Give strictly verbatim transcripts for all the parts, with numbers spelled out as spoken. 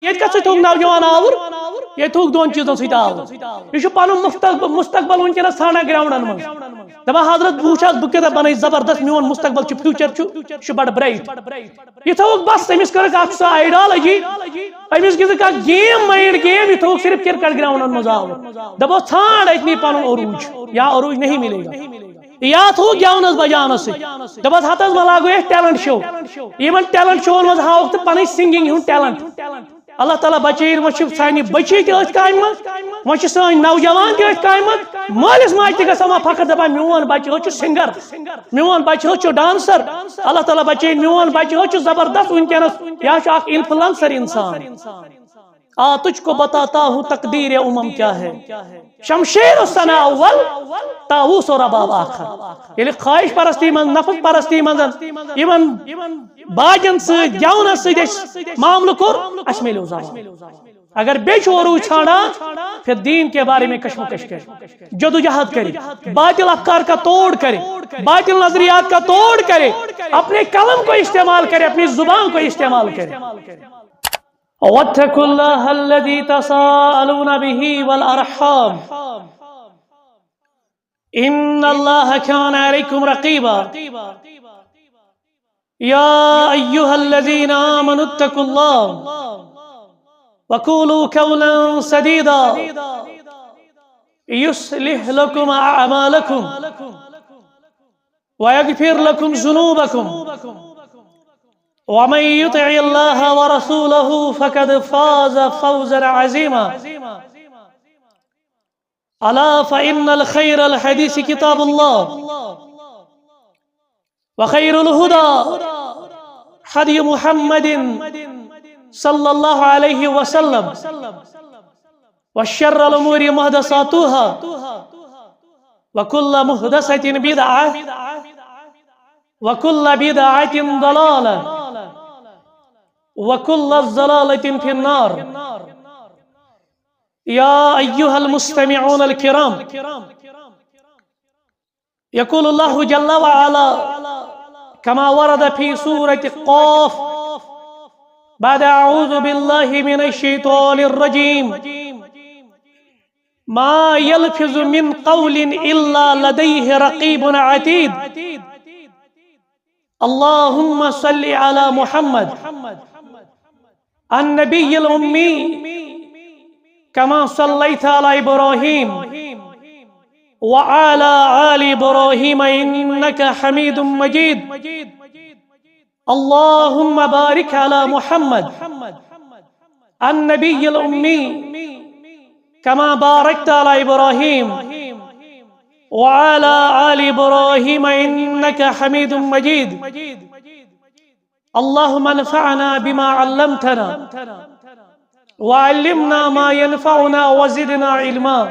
ییٚتہِ کَتھ سۭتۍ تھوٚوُکھ نوجوان آوُر؟ ییٚتہِ تھوٚوُکھ دۄن چیٖزن سۭتۍ آوُر۔ یہِ چھُ پَنُن مستقبل، مستقبل وٕنکیٚنَس ژھانڈان گراؤنڈن منٛز، دَپان، "حضرت، بہٕ وٕچھ حظ، بہٕ کیٛاہ بَنٲیِتھ زبردست، میون مستقبل چھُ، فیوچر چھُ، یہِ چھُ بَڑٕ برائٹ۔" یہِ تھوٚوُکھ بس، أمِس کٔرٕکھ اَکھ سۄ آیڈیالجی، أمِس گِنٛدٕکھ اَکھ گیم، مایِنڈ گیم، یہِ تھوٚوُکھ صرف کرکٹ گراؤنڈن منٛز آوُر۔ دَپو، ژھانڈ أتنی پَنُن عروج، یا عروج نہیں ملے گا۔ یا تھوٚوُکھ گٮ۪ونَس بجاونَس سۭتۍ۔ دَپَس، "ہَتہٕ حظ، وۄنۍ لاگو أسۍ ٹیلنٹ شو۔" یِمن ٹیلنٹ شوون منٛز ہاوُکھ تہٕ پنٕنۍ سنگنگ ہُنٛد ٹیلنٹ۔ اللہ تعالیٰ بچٲیِن، وۄنۍ چھِ سانہِ بچی تہِ أتھۍ کامہِ منٛز، وۄنۍ چھِ سٲنۍ نوجوان تہِ أتھۍ کامہِ منٛز۔ مٲلِس ماجہِ تہِ گژھان وۄنۍ فخر، دَپان، "میون بچہِ حظ چھُ سنگر، میون بچہِ حظ چھُ ڈانسر۔" اللہ تعالیٰ بچٲیِن، میون بچہِ حظ چھُ زبردست وٕنکیٚنَس، یہِ حظ چھُ اکھ انفلوئنسر انسان۔ آ، تجھ کو بتاتا ہوں تقدیر امم کیا ہے، شمشیر و ثنا اول، طاووس و رباب آخر۔ ییٚلہِ خواہش پرستی منٛز، نفس پرستی منٛز یِمن باجن سۭتۍ، گٮ۪ونس سۭتۍ اَسہِ معاملہٕ کوٚر، اَسہِ میلیو زوال۔ اگر بیٚیہِ چھُ عروج ژھانڈان، پھر دین کے بارے میں کشمکش کرے، جدوجہد کرے، باطل افکار کا توڑ کرے، باطل نظریات کا توڑ کرے، اپنے قلم کو استعمال کرے، اپنی زبان کو استعمال کرے۔ واتقوا الله الذي تساءلون به والأرحام، إن الله كان عليكم رقيبا۔ يا أيها الذين آمنوا اتقوا الله وقولوا قولا سديدا، يصلح لكم أعمالكم ويغفر لكم ذنوبكم، ومن يطع الله ورسوله فقد فاز فوزا عظيما۔ ألا فإن الخير الحديث كتاب الله، وخير الهدى هدي محمد صلى الله عليه وسلم، وشر الأمور محدثاتها، وكل محدثة بدعة، وكل بدعة ضلالة، وكل ضلالة في النار۔ يا أيها المستمعون الكرام، يقول الله جل وعلا كما ورد في سورة قاف بعد أعوذ بالله من الشيطان الرجيم، ما يلفظ من قول إلا لديه رقيب عتيد۔ اللهم صل على محمد النبي الأمي كما صليت على إبراهيم وعلى آل إبراهيم إنك حميد مجيد۔ اللهم بارك على محمد النبي الأمي كما باركت على إبراهيم وعلى آل إبراهيم إنك حميد مجيد۔ اللهم انفعنا بما علمتنا وعلمنا ما ينفعنا وزدنا علما۔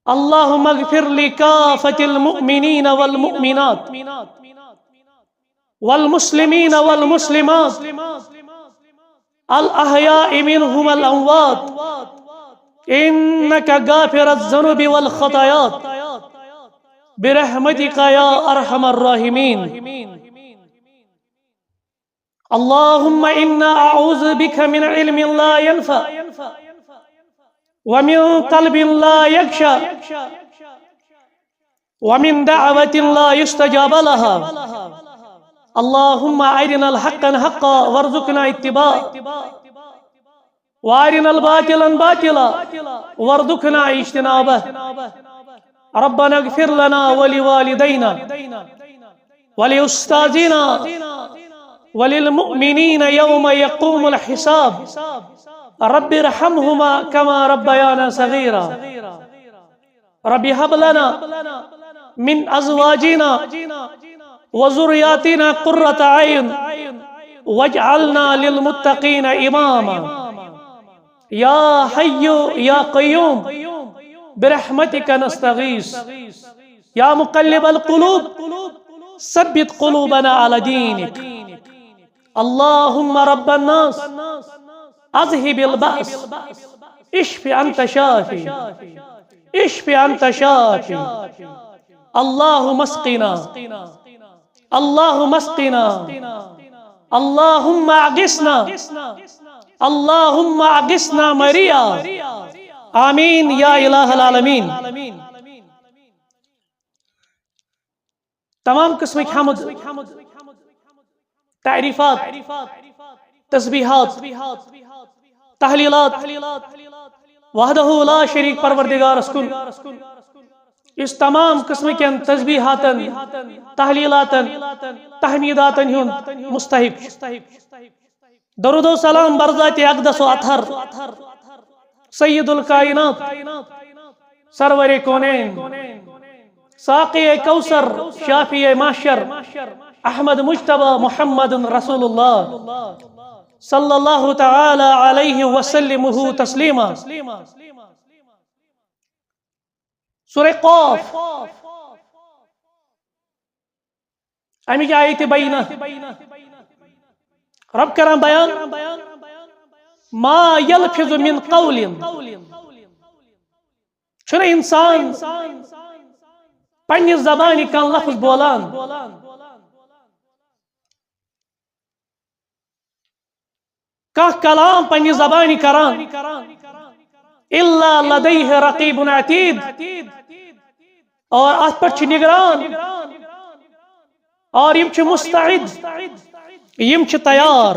اللهم اغفر لكافة المؤمنين والمؤمنات والمسلمين والمسلمات الأحياء منهم والأموات إنك غافر الذنوب والخطايات برحمتك يا أرحم الراحمين۔ اللهم إنا أعوذ بك من علم لا ينفع ومن قلب لا يخشع ومن دعوة لا يستجاب لها۔ اللهم أرنا الحق حقا وارزقنا اتباعه وأرنا الباطل باطلا وارزقنا اجتنابه۔ ربنا اغفر لنا ولوالدينا ولأستاذنا وللمؤمنين يوم يقوم الحساب۔ رب ارحمهما كما ربيانا صغيرا۔ رب هب لنا من أزواجنا وذرياتنا قرة أعين واجعلنا للمتقين إماما۔ يا حي يا قيوم برحمتك نستغيث۔ يا مقلب القلوب ثبت قلوبنا على دينك۔ اللهم رب الناس أذهب البأس اشف أنت شافي اشف أنت شافي۔ اللهم اسقنا اللهم اسقنا اللهم اغثنا، اللهم اغثنا مريعا۔ آمین یا الہ العالمین۔ تمام قسمٕکۍ حمد، تعریفات، تسبیحات، تحلیلات، وحدہ لا شریک پروردگارس کُن، یُس تمام قسمٕکٮ۪ن تسبیحاتن، تحلیلاتن، تحمیداتن ہُنٛد مستحق چھُ۔ درود و سلام بر ذات اقدس و اطہر، سید الکائنات، سرور کونین، ساقی کوثر، شافی محشر، احمد مجتبی محمد رسول اللہ، صلی اللہ تعالی علیہ وسلم تسلیما۔ سورہ قاف، امِچ آیت بینہ، رب کران بیان، ما یلفظ من قول، چھُنہٕ انسان پننہِ زبانہِ کانٛہہ لفظ بولان، کانٛہہ کلام پننہِ زبانہِ کران، الا لدیہ رقیب عتید، اور اتھ پٮ۪ٹھ چھُ نگران، اور یِم چھِ مستعد، یِم چھِ تیار۔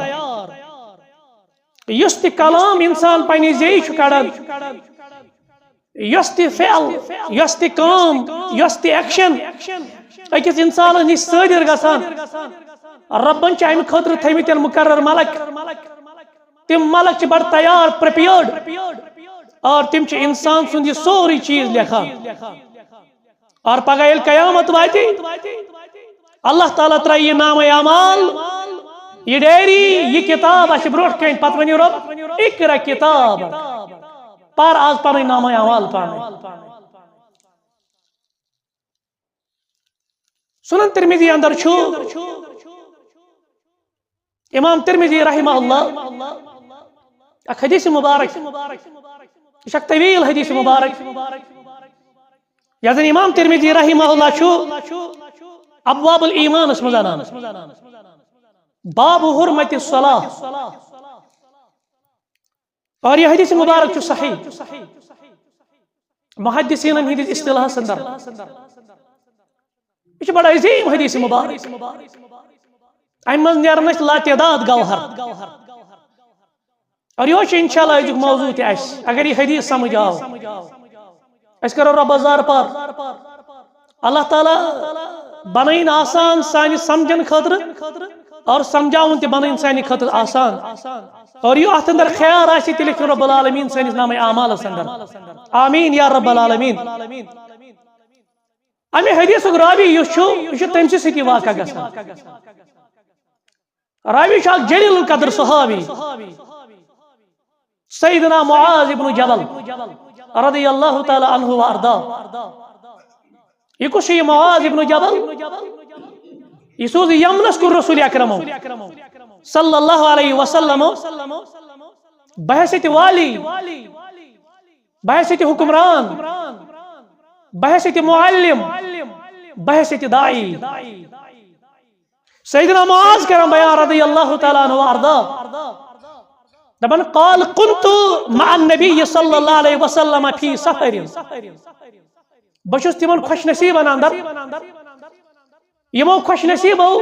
یُس تہِ کلام انسان پننہِ زیٚیہِ چھُ کڑان، یۄس تہِ فعل، یۄس تہِ کٲم، یۄس تہِ ایکشن أکِس انسانس نِش صٲدر گژھان، ربن چھِ امہِ خٲطرٕ تھٲومٕتۍ مقرر ملک۔ تِم ملک چھِ بڑٕ تیار، پریپیئرڈ، اور تِم چھِ انسان سُنٛد یہِ سورُے چیٖز لیکھان۔ اور پگاہ ییٚلہِ قیامت واتہِ، اللہ تعالیٰ ترٛایہِ یہِ نامہ اعمال، یہِ ڈیری، یہِ کتاب اَسہِ برونٛٹھ کَنہِ، پتہٕ ؤنِو رب، اقرا کتاب، پر آز پنٕنۍ نامہ اعمال پانے۔ سنن ترمذی اندر چھُ امام ترمذی رحمہ اللہ اکھ حدیث مبارک، یہِ چھُ اکھ طویل حدیث مبارک، یتھ زن امام ترمذی رحمہ اللہ چھُ ابواب الایمانس منٛز انان، باب حرمت الصلاۃ، اور یہِ حدیث مبارک چھُ صحیح۔ محدثینن ہٕنٛدِس اصطلاحس اندر یہِ چھُ بڑٕ عظیٖم حدیث مبارک۔ امہِ منٛز نیرن اَسہِ لاتعداد گوہر۔ اور یہِ چھُ انشاءاللہ أزیُک موضوع تہِ اَسہِ، اگر یہِ حدیث سمجھ آو۔ أسۍ کرو رۄبس زارٕ پار۔ اللہ تعالیٰ بنٲیِن آسان سانہِ سمجھن خٲطرٕ اور سمجھاوُن تہِ بنٲیِن سانہِ خٲطرٕ آسان۔ اور یہِ اتھ اندر خیر آسہِ، تہِ لیکھِن رب العالمین سٲنِس نامہ اعمالس اندر۔ آمین یا رب العالمین۔ امہِ حدیثُک راوی یُس چھُ، یہِ چھُ تٔمۍ سٕے سۭتۍ یہِ واقعہ گژھان۔ راوی چھُ اکھ جلیل القدر صحابی، سیدنا معاذ ابن جبل رضی اللہ تعالیٰ عنہ و ارضا۔ یہِ کُس چھُ یہِ معاذ ابن جبل؟ یہِ سوٗز یمنس کُن رسول اکرمو صلی اللہ علیہ وسلم بحیثیت والی، بحیثیت حکمران، بحیثیت معلم، بحیثیت داعی۔ سیدنا معاذ کران بیان رضی اللہ تعالیٰ عنہ و ارضا، دپان، قال، كنت مع النبي صلى الله عليه وسلم في سفر۔ بہٕ چھُس تِمن خوش نصیٖبن اندر، یِمو خوش نصیٖبو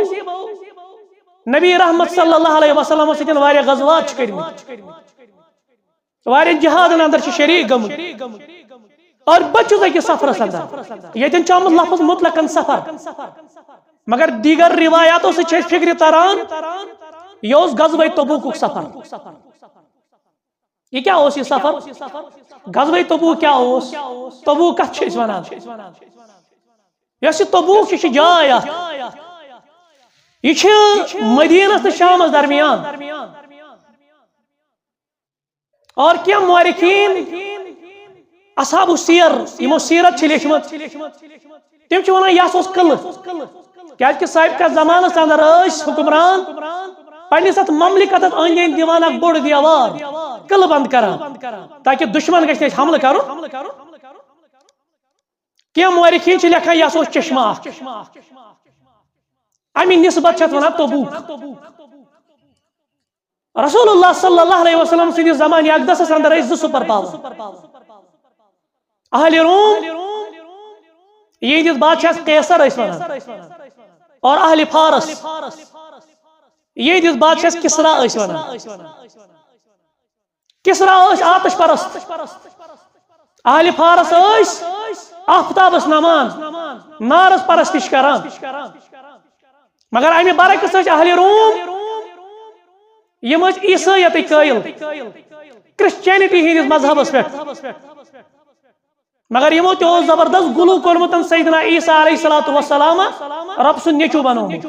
نبی رحمت صلی اللہ علیہ وسلم سۭتۍ واریاہ غزوات چھِ کٔرمٕتۍ، واریاہ جہادن اندر چھِ شریٖک گٔمٕتۍ۔ اور بہٕ چھُس أکِس سفرس اندر، ییٚتٮ۪ن چھُ آمُت لفظ مطلقاً سفر، مگر دیگر روایاتو سۭتۍ چھِ أسۍ فکرِ تران، یہِ اوس غزوہ تبوکُک سفر۔ یہِ کیٛاہ اوس یہِ سفر؟ غزوہ تبوک کیٛاہ اوس؟ تبوک کتھ چھِ أسۍ ونان؟ یۄس یہِ تبوک چھِ، یہِ چھِ جاے اکھ۔ یہِ چھِ مدینس تہٕ شامس درمیان۔ اور کینٛہہ مورخین، اصحاب السیر، یِمو سیرت چھِ لیچھمٕژ، تِم چھِ ونان، یہِ ہسا اوس قلعہٕ۔ کیازِ کہِ سابقہ زمانس اندر ٲسۍ حکمران پننِس اتھ مملکتس أنٛدۍ أنٛدۍ دِوان اکھ بوٚڑ دیوار، قلعہٕ بند کران، تاکہِ دشمن گژھِ نہٕ اَسہِ حملہٕ کرُن۔ کینٛہہ مورخین چھِ لیکھان، یہِ ہسا اوس چشمہ اکھ۔ اَمہِ نسبت چھِ اَتھ وَنان تبوک۔ رسول اللہ صلی اللہ علیہ وسلم سٕنٛدِس زمانہِ اقدسس اندر ٲسۍ زٕ سپر پاور۔ اہل روم، یہندِس بادشاہس قیصر ٲسۍ ونان، اور اہل فارس، یہندِس بادشاہس کسرا ٲسۍ ونان۔ کسرا ٲسۍ آتش پرست۔ اہل فارس ٲسۍ آفتابس نمان، نارس پرستش کران۔ مگر امہِ برعکس ٲسۍ اہل روم، یِم ٲسۍ عیسٲیتٕکۍ قٲیل، کرسچینٹی ہٕنٛدِس مذہبس پٮ۪ٹھ۔ مگر یِمو تہِ اوس زبردست گلو کوٚرمُت سیدنا عیسیٰ علیہ الصلوۃ والسلام رب سُنٛد نیٚچو بنومُت۔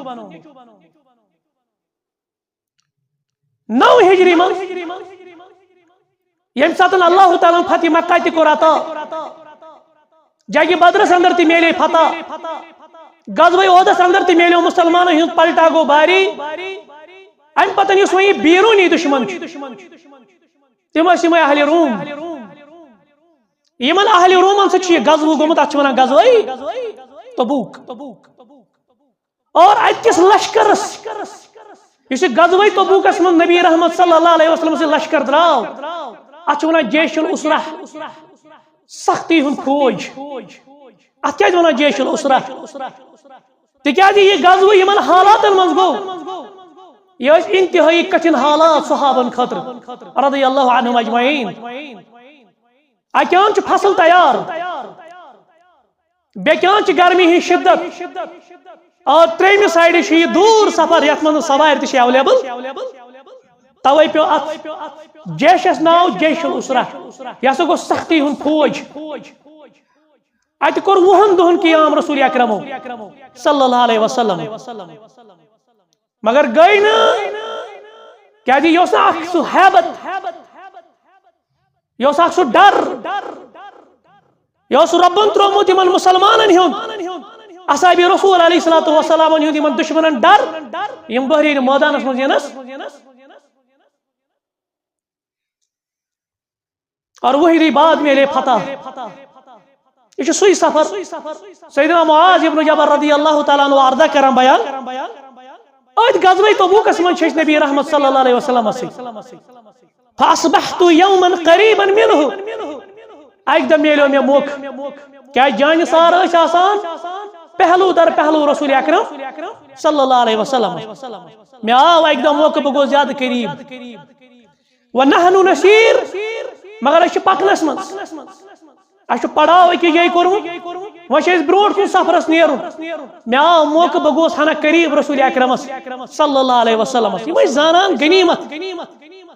نو ہجری منٛز، ییٚمہِ ساتہٕ اللہ تعالیٰ ہن فتح مکہ تہِ کوٚر عطا، جنگِ بدرس اندر تہِ میلے فتح، غزوہ احدس اندر تہِ میلیو مسلمانن ہُنٛد پلٹا گوٚو باری۔ امہِ پتہٕ یُس وۄنۍ یہِ بیرونی دشمن چھُ، تِم ٲسۍ یِمے اہل روم۔ یِمن اہل رومن سۭتۍ چھُ یہِ غزوہ گوٚمُت، اتھ چھِ ونان غزوہ تبوک۔ اور اتہِ کِس لشکرس، یُس یہِ غزوہ تبوکس منٛز نبی رحمت صلی اللہ علیہ وسلم سُنٛد لشکر درٛاو، اتھ چھِ ونان جیش العسرہ، سختی ہُنٛد فوج۔ اتھ کیازِ ونان جیش العسرہ؟ تِکیازِ یہِ غزوہ یِمن حالاتن منٛز گوٚو، یہِ ٲسۍ انتہٲئی کٹھن حالات صحابن خٲطرٕ، رضی اللہ عنہم اجمعین۔ اکیان چھُ فصل تیار، بیٚکیان چھِ گرمی ہٕنٛز شدت، اور ترٛیٚیمہِ سایڈٕ چھُ یہِ دوٗر سفر یتھ منٛز نہٕ سوارِ تہِ چھِ اویلیبل۔ توے پیوٚو اتھ جیشس ناو جیش العسرہ۔ یہِ ہسا گوٚو سختی ہُنٛد فوج۔ اتہِ کوٚر وُہن دۄہن قیام رسول اکرمو صلی اللہ علیہ وسلم، مگر گٔے نہٕ، کیازِ یہِ اوس نہٕ اکھ سُہ ہیبت، یہِ اوس اکھ سُہ ڈر، یہِ اوس رۄبن تروومُت یِمن مسلمانن ہُنٛد، اصحاب رسول علیہ الصلوۃ والسلام ہُنٛد یِمن دشمنن ڈر، یِم بحرین مٲدانس منٛز یِنس۔ اور وہی رہی بعد میں لے فتح۔ یہ چھُ سُے سفر۔ سیدنا معاذ ابن جبل رضی اللہ تعالیٰ عنہ اردا کران بیان۔ أتھۍ غزوہ تبوکس منٛز چھِ أسۍ نبی رحمت صلی اللہ علیہ وسلم سۭتۍ۔ فاصبحت یوما قریبا منہ۔ اکہِ دۄہ میلیو مےٚ موقعہٕ۔ کیازِ جانہِ سار ٲسۍ آسان پہلو در پہلو رسول اکرم صلی اللہ علیہ وسلم۔ مےٚ آو اکہِ دۄہ موقعہٕ، بہٕ گوس زیادٕ قریب۔ ونحن نسیر، مگر أسۍ چھِ پکنس منٛز۔ اَسہِ چھُ پڑاو أکِس جایہِ کوٚرمُت، وۄنۍ چھِ أسۍ برونٛٹھ کُن سفرس نیرُن۔ مےٚ آو موقعہٕ، بہٕ گوس ہنا قریب رسول اکرمس صلی اللہ علیہ وسلمس۔ یِم ٲسۍ زانان غنیمت۔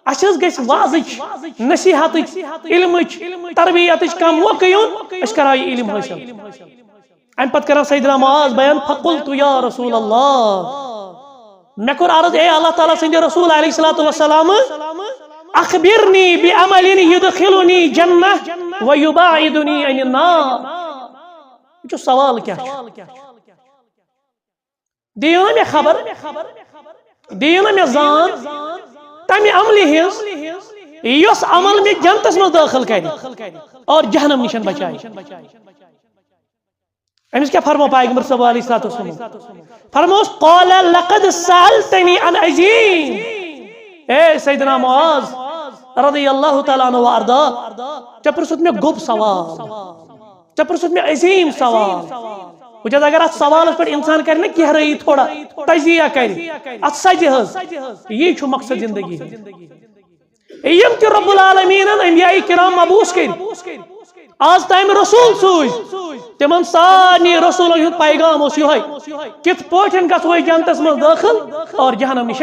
اَسہِ حظ گژھِ وعظٕچ، نصیحتٕچ، علمٕچ، تربیتٕچ کانٛہہ موقعہٕ یُن، أسۍ کرو یہِ علم حٲصِل۔ امہِ پتہٕ کران سیدنا معاذ بیان، فقلت یا رسول اللہ، مےٚ کوٚر عرض، اے اللہ تعالیٰ سٕنٛدِ رسول علیہ الصلوۃ والسلام، اخبرنی بعمل یدخلنی جنہ و یباعدنی عن النار۔ یہِ چھُ سوال کیٛاہ چھُ؟ دِیِو نہ مےٚ خبر، دِیِو نہ مےٚ زان تمہِ عملہِ ہٕنٛز، یۄس عمل مےٚ جنتس منٛز دٲخل کرِ اور جہنم نِش بچایہِ۔ أمِس کیٛاہ فرمو پیغمبر صلی اللہ علیہ وسلم؟ فرموس، قال لقد سألتنی عن عظیم۔ اے سیدنا معاذ رضی اللہ تعالیٰ عنہ و ارضا، ژےٚ پرٛژھُتھ مےٚ گوٚب سوال، ژےٚ پرٛژھُتھ مےٚ عظیم سوال۔ وٕچھ حظ، اگر اتھ سوالس پٮ۪ٹھ انسان کرِ نہ کیہرٲیی، تھوڑا تجزیہ کرِ، اتھ سجہِ حظ، یی چھُ مقصد زندگی ہُنٛد۔ یِم تہِ رب العالمینن انبیاء کرام مبعوث کٔرۍ، از تام رسول سوٗزۍ، تِمن سارنٕے رسولن ہُنٛد پیغام اوس یِہوٚے، کِتھ پٲٹھۍ گژھو أسۍ جنتس منٛز دٲخل اور جہنم نِش،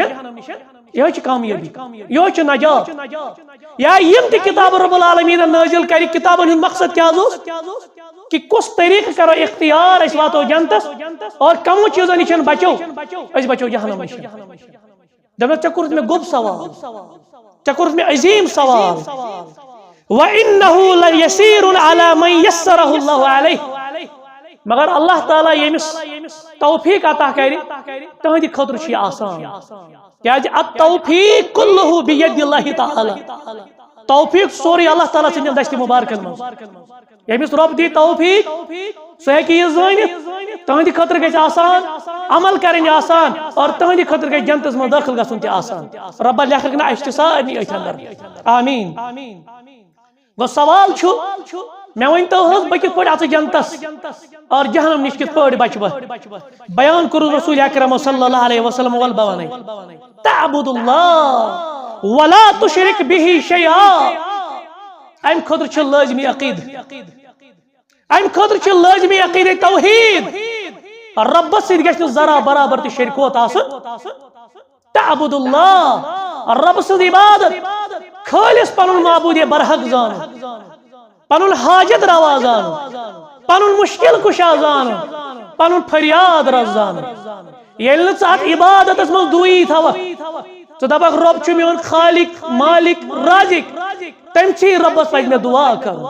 یِہوٚے چھِ کامیٲبی، یِہوٚے چھِ نجات۔ یا یِم تہِ کِتابہٕ رب العالمینن نٲزِل کرِ، کِتابن ہُنٛد مقصد کیٛاہ حظ اوس؟ کہِ کُس طریٖقہٕ کرو اختیار، أسۍ واتو جنتس اور کمو چیٖزو نِش بچو، أسۍ بچو جہنم نِش۔ دپان، ژےٚ کوٚرُتھ مےٚ گوٚب سوال، ژےٚ کوٚرُتھ مےٚ عظیم سوال۔ وَإِنَّهُ لَيَسِيرٌ عَلَى مَن يَسَّرَهُ اللَّهُ عَلَيْهِ۔ مگر اللہ تعالیٰ ییٚمِس توفیق عطا کرِ، تہنٛدِ خٲطرٕ چھُ یہِ آسان۔ کیازِ التوفیق کُلُّہ بِیَدِ اللہِ تعالیٰ۔ توفیق سورُے اللہ تعالیٰ سٕنٛدٮ۪ن دستِ مبارکن منٛز۔ ییٚمِس رۄب دی توفیق، سُہ ہیٚکہِ یہِ زٲنِتھ، تُہنٛدِ خٲطرٕ گژھِ آسان، عمل کرٕنۍ آسان، اور تُہنٛدِ خٲطرٕ گژھِ جنتس منٛز دٲخل گژھُن تہِ آسان۔ رۄبہ لیکھکھ نہ اَسہِ تہِ سارنٕے أتھۍ اندر۔ آمین۔ گوٚو سوال چھُ، مےٚ ؤنۍ تو حظ، بہٕ کِتھ پٲٹھۍ اژٕ جنتس اور جہنم نِش کِتھ پٲٹھۍ بچہٕ بہٕ؟ بیان کوٚرُن رسول اکرم صلی اللہ علیہ وسلم، ول بہٕ ونے، تعبد اللہ ولا تشرک بہ شیئا۔ امہِ خٲطرٕ چھُ لٲزمی عقیدٕ، امہِ خٲطرٕ چھُ لٲزمی عقیدے توحید۔ رۄبس سۭتۍ گژھِ نہٕ ذرا برابر تہِ شریکوت آسُن۔ تعبد اللہ، رۄب سٕنٛز عبادت، خٲلص پنُن معبود برحق زانُن، پنُن حاجت روا زانُن، پنُن مشکل کشا زانُن، پنُن فریاد رس زانُن۔ ییٚلہِ نہٕ ژٕ اتھ عبادتس منٛز دوٗیی تھاوکھ، ژٕ دپکھ، "رۄب چھُ میون خالق، مالک، رازق"، تٔمۍ سٕے رۄبس پزِ مےٚ دعا کرُن۔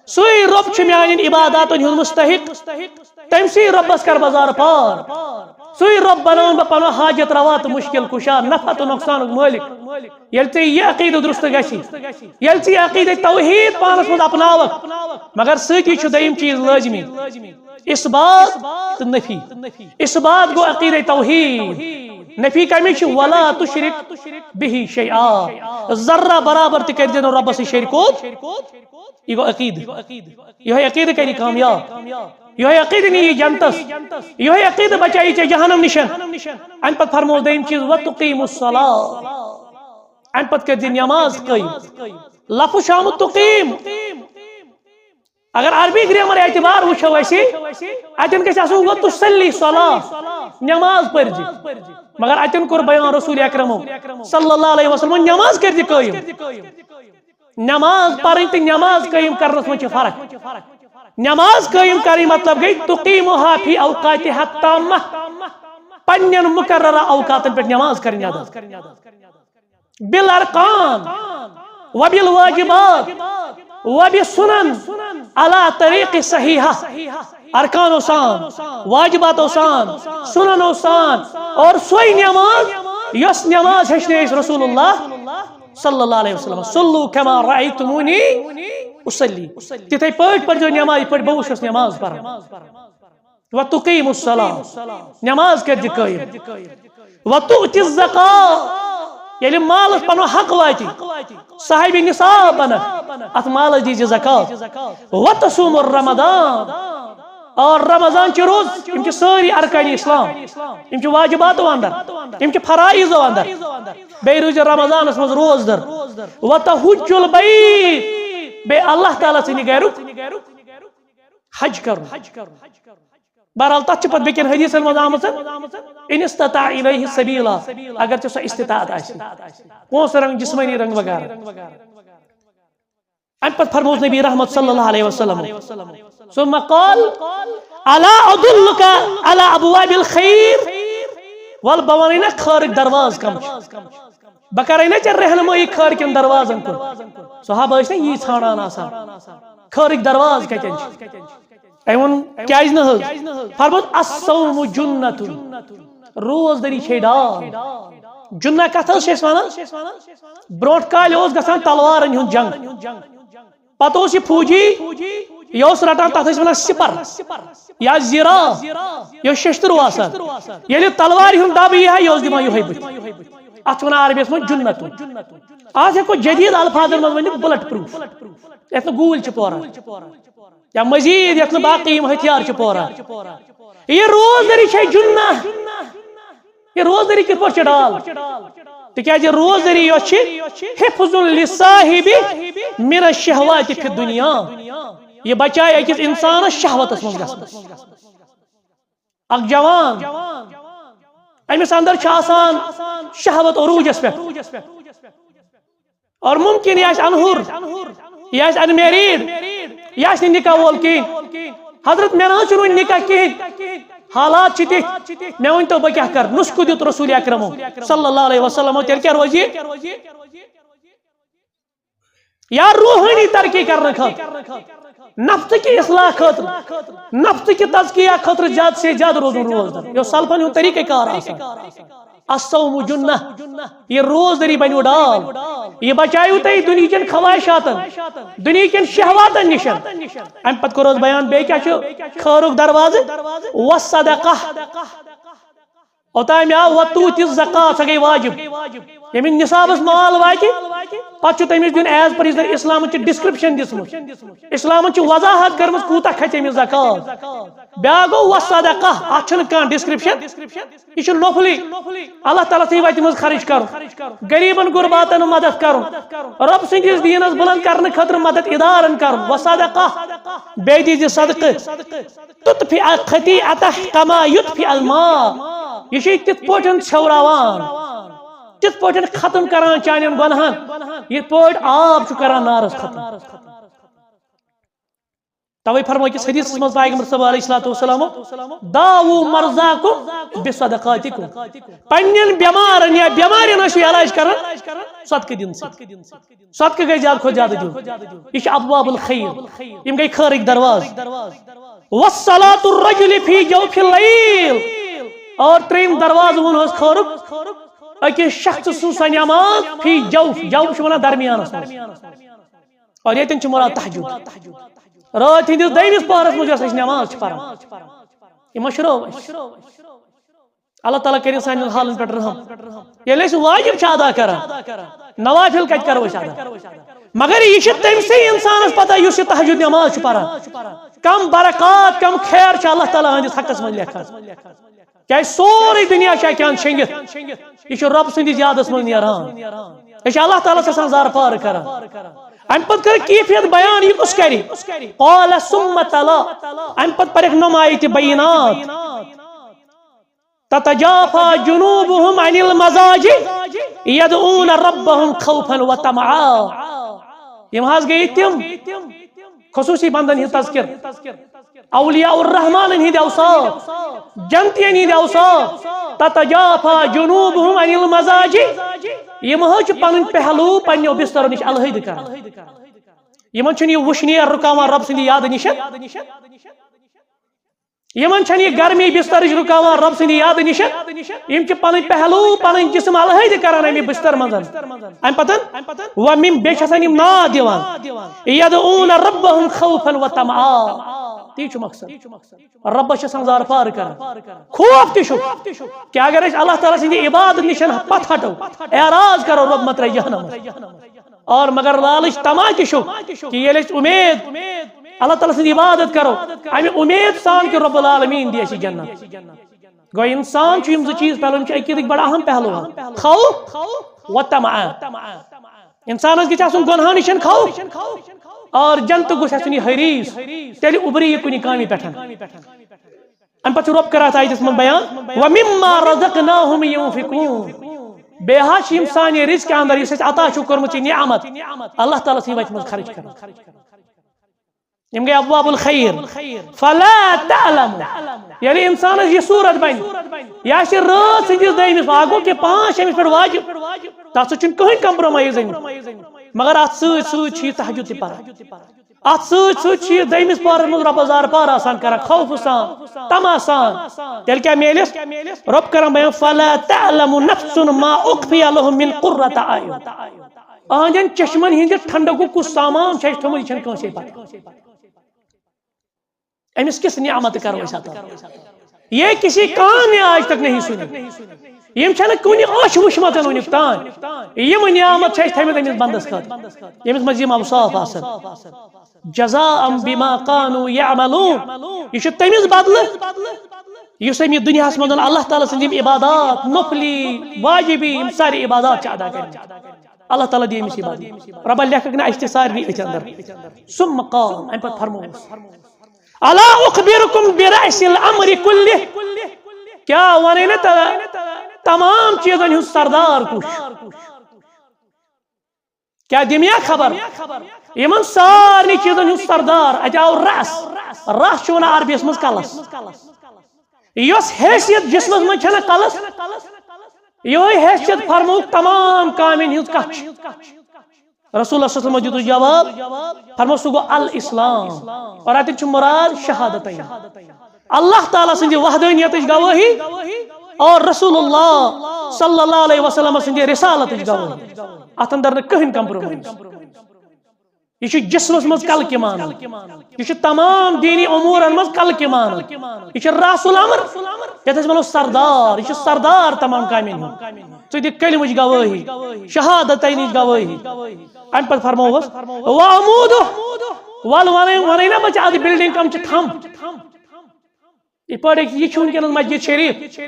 سُے رۄب چھُ میانٮ۪ن عباداتن ہُنٛد مستحق، تٔمۍ سٕے رۄبس کر بہٕ زارٕ پار۔ سُے رۄب بناوُن بہٕ پنُن حاجت روا تہٕ مشکل کشا، نفع تہٕ نۄقصانُک مٲلِک۔ ییٚلہِ ژےٚ یہِ عقیدٕ درست گژھی، ییٚلہِ ژٕ یہِ عقیدٕ توحید پانس منٛز اپناوکھ، مگر سۭتی چھُ دوٚیِم چیٖز لٲزمی، اثبات تہٕ نفی۔ اثبات گوٚو عقیدٕ توحید، نفی کمِچ چھِ؟ ولا تشرک بہ شیئا، ذرہ برابر تہِ کٔرۍ زِ نہٕ رۄبس سۭتۍ شریکوت۔ یہِ گوٚو عقیدٕ۔ یِہوٚے عقیدٕ کَری کامیاب۔ یِہوٚے عقیدٕ نِیہِ جنتس۔ یِہوٚے عقیدٕ بچایی ژےٚ جہنم نِشن۔ اَمہِ پتہٕ فرموو دوٚیِم چیٖز، "وتقیم الصلاۃ"۔ اَمہِ پتہٕ کٔرۍ زِ نماز قٲیِم۔ لفظ چھُ آمُت تقیم۔ اگر عربی گرامر اعتبار وٕچھو أسۍ، اَتٮ۪ن گژھِ آسُن "وتصلی صلاۃ"، نماز پٔرۍ زِ۔ مگر اَتٮ۪ن کوٚر بیان رسول اکرمو صلی اللہ علیہ وسلمن، نماز کٔرۍ زِ قٲیِم۔ نماز پرٕنۍ تہٕ نماز قٲیِم کرنس منٛز چھِ فرق۔ نماز قٲیِم کرٕنۍ مطلب گٔے تقیمها فی اوقاتها التامہ، پننٮ۪ن مقررہ اوقاتن پٮ۪ٹھ نماز کرٕنۍ ادا، بالارکان وبالواجبات وبالسنن علی طریق صحیحہ۔ ارکانو سان، واجباتو سان، سننو سان، اور سۄے نماز یۄس نماز ہیٚچھنٲے اَسہِ رسول اللہ صلی اللہ علیہ وسلم، "صلوا کما رأیتمونی اصلی"، تِتھے پٲٹھۍ پٔرۍزیو نماز یِتھ پٲٹھۍ بہٕ وٕچھُس نماز پران۔ "وتقیم الصلاۃ"، نماز کٔرۍ زِ قٲیِم۔ "وتؤتی الزکاۃ"، ییٚلہِ مالس پنُن حق واتہِ، صاحب نصاب بنکھ، اتھ مالس دیٖزِ زکات۔ "وتصوم رمضان"، اور رمضان چہِ روز، یِم چھِ سٲری ارکان اسلام، یِم چھِ واجباتو اندر، یِم چھِ فرائضو اندر۔ بیٚیہِ روٗزِ رمضانس منٛز روزدر۔ "وتحج البیت"، بیٚیہِ اللہ تعالیٰ سٕنٛدِ گرُک حج کرُن۔ بہرحال، تتھ چھِ پتہٕ بیٚکٮ۪ن حدیثن منٛز آمٕژ، "ان استطاع الیہ سبیلا"، اگر ژےٚ سۄ استطاعت آسہِ، پونٛسہٕ رنگ، جسمٲنی رنگ وغیرہ۔ امہِ پتہٕ فرمووُس نبی رحمت صلی اللہ علیہ وسلم، ثم قال، "الا ادلک علی ابواب الخیر"، ول بہٕ ونے نا خٲرٕکۍ دروازٕ کم چھِ، بہٕ کرے نا ژےٚ رہنمٲیی خٲرٕکٮ۪ن دروازن کُن۔ صحابہ ٲسۍ نا یی ژھانڈان آسان، خٲرٕکۍ دروازٕ کتٮ۪ن چھِ؟ أمۍ ووٚن، کیازِ نہٕ حظ؟ فرمووُس، "الصوم جنۃ"، روزدٔری چھے ڈال۔ جنہ کتھ حظ چھِ أسۍ ونان؟ برونٛٹھ کالہِ اوس گژھان تلوارن ہُنٛد جنگ، پتہٕ اوس یہِ فوجی، یہِ اوس رٹان، تتھ ٲسۍ ونان سپر یا زیرا، یہِ اوس ششتٕروٗ آسان۔ ییٚلہِ تلوارِ ہُنٛد دب یی ہا، یہِ اوس دِوان یِہوٚے بٕتھِ۔ اتھ چھِ ونان عربی یس منٛز جنتُن۔ آز ہٮ۪کو جدید الفاظن منٛز ؤنِتھ بلٹ پروف، یتھ نہٕ گوٗلۍ چھِ پوران یا مزید یتھ نہٕ باقٕے یِم ہتھیار چھِ پوران۔ یہِ روزدٔری چھے جنہ۔ یہِ روزدٔری کِتھ پٲٹھۍ چھِ ڈال؟ تِکیازِ روزدٔری یۄس چھِ، حفظ لصاحب من الشہوات فی الدنیا، یہِ بچایہِ أکِس انسانس شہوتس منٛز گژھنس۔ اکھ جوان، أمِس اندر چھِ آسان شہوت عروجس پٮ۪ٹھ، اور ممکن یہِ آسہِ انہُر، یہِ آسہِ unmarried، یہِ آسہِ نہٕ نکاح وول کِہیٖنۍ۔ حضرت، مےٚ نہ حظ چھُنہٕ وُنہِ نکاح کِہیٖنۍ، حالات چھِ تِتھۍ، مےٚ ؤنۍ تو بہٕ کیٛاہ کرٕ؟ نُسخہٕ دیُت رسول اکرمو صلی اللہ علیہ وسلمو، تیٚلہِ کیٛاہ روزِ؟ یا روحٲنی ترقی کرنہٕ خٲطرٕ، نفسہٕ کہِ اصلاح خٲطرٕ، نفسہٕ کہِ تزکیہ خٲطرٕ زیادٕ سے زیادٕ روزُن روزدر۔ یہِ اوس سلفن ہُنٛد طریقہ کار آسان۔ الصوم جنہ، یہِ روزدٔری بنیو ڈال۔ یہِ بچایو تۄہہِ دُنہِکٮ۪ن خواہشاتن، دُنہِکٮ۪ن شہواتن نِش۔ امہِ پتہٕ کوٚر اَسہِ بیان، بیٚیہِ کیٛاہ چھُ خٲرُک دروازٕ؟ والصدقہ۔ اوٚتام آو وَتوٗتِ الزَّکاۃ، سۄ گٔے واجب۔ ییٚمِس نصابس مال واتہِ، پتہٕ چھُ تٔمِس دیُن as per یُس زن اسلامن چھِ description دِژمٕژ، اسلامن چھِ وضاحت کٔرمٕژ کوٗتاہ کھژِ أمِس زکات۔ بیٛاکھ گوٚو والصدقہ، اتھ چھُنہٕ کانٛہہ description، یہِ چھُ نفلی۔ اللہ تعالیٰ سٕنٛدِ وتہِ منٛز خرٕچ کرُن، غریبن غرباتن مدد کرُن، رۄب سٕنٛدِس دیٖنس بلند کرنہٕ خٲطرٕ مدد ادارن کرُن۔ والصدقہ، بیٚیہِ دیٖزِ صدقہٕ۔ تطفئ الخطیئۃ کما یطفئ الماء۔ یہِ چھُ تِتھ پٲٹھۍ ژھیوراوان، تِتھ پٲٹھۍ ختم کران چانٮ۪ن گۄناہن، یِتھ پٲٹھۍ آب چھُ کران نارس ختم۔ توے فرمو أکِس حدیثس منٛز پیغمبر صلی اللہ علیہ الصلوۃ والسلام، داووا مرضاکم بصدقاتکم۔ پننٮ۪ن بٮ۪مارن یا بٮ۪مارٮ۪ن ٲسِو علاج کران صدقہٕ دِنہٕ سۭتۍ۔ صدقہٕ گژھِ زیادٕ کھۄتہٕ زیادٕ دیُن۔ یہِ چھِ ابواب الخیر، یِم گٔے خٲرٕکۍ دروازٕ۔ وصلاۃ الرجل فی جوف اللیل، اور ترٛیٚیِم دروازٕ ووٚن حظ خٲرُک، أکِس شخص سٕنٛز سۄ نماز فی جوف، جوف چھِ وَنان درمیانَس منٛز۔ اور ییٚتٮ۪ن چھِ مراد تہجد۔ رٲژ ہٕنٛدِس دوٚیمِس پہرَس منٛز یۄس أسۍ نماز چھِ پَران، یہِ مٔشرٲو اَسہِ۔ اللہ تعالیٰ کٔرِنۍ سانٮ۪ن حالن پٮ۪ٹھ رحم۔ ییٚلہِ أسۍ واجب چھِ ادا کران، نوافل کتہِ کرو أسۍ ادا؟ مگر یہِ چھِ تٔمۍ سٕے انسانس پتہ یُس یہِ تہجد نماز چھُ پران۔ کم برکات، کم خیر چھُ اللہ تعالیٰ ہٕنٛدِس حقس منٛز لیکھان۔ کیازِ سورُے دُنیا چھُ اَکہِ اندٕ شیٚنگِتھ، یہِ چھُ رۄب سٕنٛدِس یادس منٛز نیران۔ أسۍ چھِ اللہ تعالیٰ سٕنٛز آسان زارٕ پارٕ کران۔ امہِ پتہٕ کٔر کیفیت بیان، یہِ کُس کرِ؟ قال ثم تلا، امہِ پتہٕ پرکھ نۄم آیتہِ بینات۔ تتجافى جنوبهم عن المضاجع يدعون ربهم خوفا وطمعا۔ یِم حظ گٔیہِ تِم خصوٗصی بندن ہٕنٛدۍ تذکر، اولیاء الرحمانن ہٕنٛدۍ اوصاف، جنتین ہٕنٛدۍ اوصاف۔ تتجافى جنوبهم عن المضاجع، یِم حظ چھِ پنٕنۍ پہلو پننیو بسترو نِش الہٲدِ کران۔ یِمن چھُنہٕ یہِ وُشنیر رُکاوان رۄب سٕنٛدِ یادٕ نِش۔ یِمن چھنہٕ یہِ گرمی بسترٕچ رُکاوان رۄب سٕنٛدِ یادٕ نِش۔ یِم چھِ پنٕنۍ پہلو، پنٕنۍ جسم الہٲدِ کران امہِ بستر منٛز۔ امہِ پتہٕ وَ مِم، بیٚیہِ چھِ آسان یِم ناد دِوان، یدعون ربهم خوفا وطمعا۔ تی چھُ مقصد۔ رۄبس چھِ آسان زارٕ پارٕ کران۔ خوف تہِ چھُ۔ کیٛاہ اگر أسۍ اللہ تعالیٰ سٕنٛدِ عبادت نِش پتھ ہٹو، اعراض کرو، رۄب مہ ترٛایہِ جہنمس۔ اور مگر لالچ طمع تہِ چھُ کہ ییٚلہِ أسۍ اُمید اللہ تعالیٰ سٕنٛز عبادت کرو، امہِ اُمید سان کہ رب العالمین دِ اَسہِ جنت۔ گوٚو انسان چھُ یِم زٕ چیٖز پہلوَن چھِ عقیدٕکۍ بڑٕ اہم پہلو۔ خوف و طمع۔ انسانس گژھِ آسُن گۄنہو نِش خوف اور جنتُک گوٚژھ آسُن یہِ حریص، تیٚلہِ اُبرِ یہِ کُنہِ کامہِ پٮ۪ٹھ۔ امہِ پتہٕ چھُ رۄب کران اتھ آیتس منٛز بیان، ومما رزقناهم ينفقون۔ بیٚیہِ حظ چھِ یِم سانہِ رزقہِ اندر یُس اَسہِ عطا چھُ کوٚرمُت یہِ نعمت، اللہ تعالیٰ سٕنٛدِ وتہِ منٛز خرٕچ کران۔ یِم گٔے ابواب الخیر۔ فلا تعلم، ییٚلہِ انسانس یہِ صورت بنہِ، یہِ آسہِ رٲژ ہٕنٛدِس دوٚیمِس، اکھ گوٚو کہ پانٛژھ چھِ أمِس پٮ۪ٹھ واجب، تتھ سۭتۍ چھُنہٕ کٕہٕنۍ compromise أمِس۔ مگر اتھ سۭتۍ سۭتۍ چھُ یہِ تہجد تہِ پران۔ اتھ سۭتۍ سۭتۍ چھُ یہِ دوٚیمِس پہرس منٛز رۄبس زارٕ پار آسان کران، خوفہٕ سان، طمع سان۔ تیٚلہِ کیٛاہ میلِس؟ رۄب کران بیان، فلا تعلم نفس ما اخفی لهم من قرة اعین۔ اہنٛدٮ۪ن چشمن ہٕنٛدِ ٹھنڈکُک کُس سامان چھُ اَسہِ تھوٚمُت، یہِ چھَنہٕ کٲنٛسے پتہ۔ أمِس کِژھ نعمت کرو أسۍ عطا؟ یہ کسی کان نے آج تک نہیں سنی۔ یِم چھنہٕ کُنہِ أچھ وٕچھمژن وٕنیُک تام۔ یِم نعمت چھِ اَسہِ تھٲومٕتۍ أمِس بندس خٲطرٕ، ییٚمِس منٛز یِم اوصاف آسن۔ جزاء بما كانوا يعملون۔ یہِ چھُ تٔمِس بدلہٕ، یُس أمۍ یہِ دُنیاہس منٛز اللہ تعالیٰ سٕنٛز یِم عبادات، نفلی، واجبی، یِم سارے عبادات چھِ ادا کٔرمٕتۍ۔ اللہ تعالیٰ دِیہِ أمِس یہِ بدلہٕ۔ رۄبن لیکھکھ نہٕ اَسہِ تہِ سارنٕے أتھۍ اندر۔ ثم قال، امہِ پتہٕ فرمووُس۔ الا اخبرکم برأس الامر کلہ، کیٛاہ ونے نہٕ تہ-، تمام چیزن ہُنٛد سردار کُس چھُ؟ کیٛاہ دِمیا خبر؟ یِمن سارنٕے چیزن ہُنٛد سردار، اتہِ آو رأس، رأس چھُ ونان عربیس منٛز کلس۔ یۄس حیثیت جسمس منٛز چھنہ کلس، یہے حیثیت فرمووُکھ تمام کامٮ۪ن ہٕنٛز کتھ چھِ۔ رسول اللہ صلی اللہ علیہ وسلم دیُت جواب، فرمو سُہ گوٚو الاسلام۔ اور اتٮ۪ن چھُ مراد شہادتین۔ اللہ تعالیٰ سٕنٛزِ وحدانیتٕچ گوٲہی، اور رسول اللہ صلی اللہ علیہ وسلم سٕنٛدِ رسالتٕچ گواہی۔ اتھ اندر نہٕ کٕہٕنۍ compromise۔ یہ چھُ جسمس منٛز کلکہِ مانان۔ یہ چھُ تمام دینی امورن منٛز کلکہِ مانان۔ یہ چھُ راس الامر، یتھ أسۍ ونو سردار۔ یہ چھُ سردار تمام کامٮ۪ن ہُنٛد۔ ژٕ دِ کلمٕچ گوٲہی، شہادتینٕچ گوٲہی۔ امہِ پتہٕ فرمووس، "وعمودہ"، ول ونے، ونے نا بچہ، اتھ building کم چھِ تھم۔ یِتھ پٲٹھۍ أکِس، یہِ چھُ وٕنکیٚنَس مسجد شریف،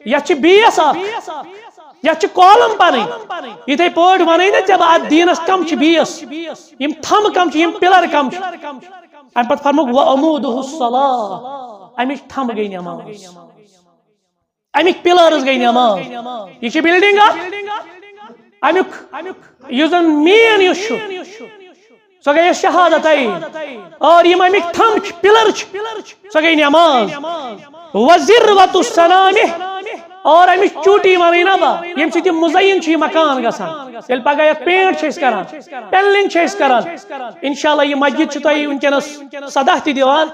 یَتھ چھِ base اَکھ، یَتھ چھِ column پَنٕنۍ۔ یِتھَے پٲٹھۍ وَنَے نہ ژےٚ بہٕ اَتھ دیٖنَس کَم چھِ base، یِم تھَمہٕ کَم چھِ، یِم pillar کَم چھِ۔ اَمہِ پَتہٕ فرمووُکھ، "وعمودہ الصلاۃ"، اَمِچ تھَمہٕ گٔے نٮ۪ماز، اَمِکۍ pillars گٔے نٮ۪ماز۔ یہِ چھِ building اَکھ، اَمیُک یُس زَن main یُس چھُ، سۄ گٔیَس شہادت۔ اور یِم اَمِکۍ تھَم چھِ، pillar چھِ، سۄ گٔے نٮ۪ماز۔ وذروۃ سنامہ، اور اَمِچ چوٗٹی وَنٕے نہ بہٕ، ییٚمہِ سۭتۍ یہِ مُزین چھُ یہِ مکان گژھان۔ ییٚلہِ پگاہ یَتھ paint چھِ أسۍ کران، paneling چھِ أسۍ کران، انشاءاللہ یہِ مسجد چھِ تۄہہِ وٕنکیٚنَس صداہ تہِ دِوان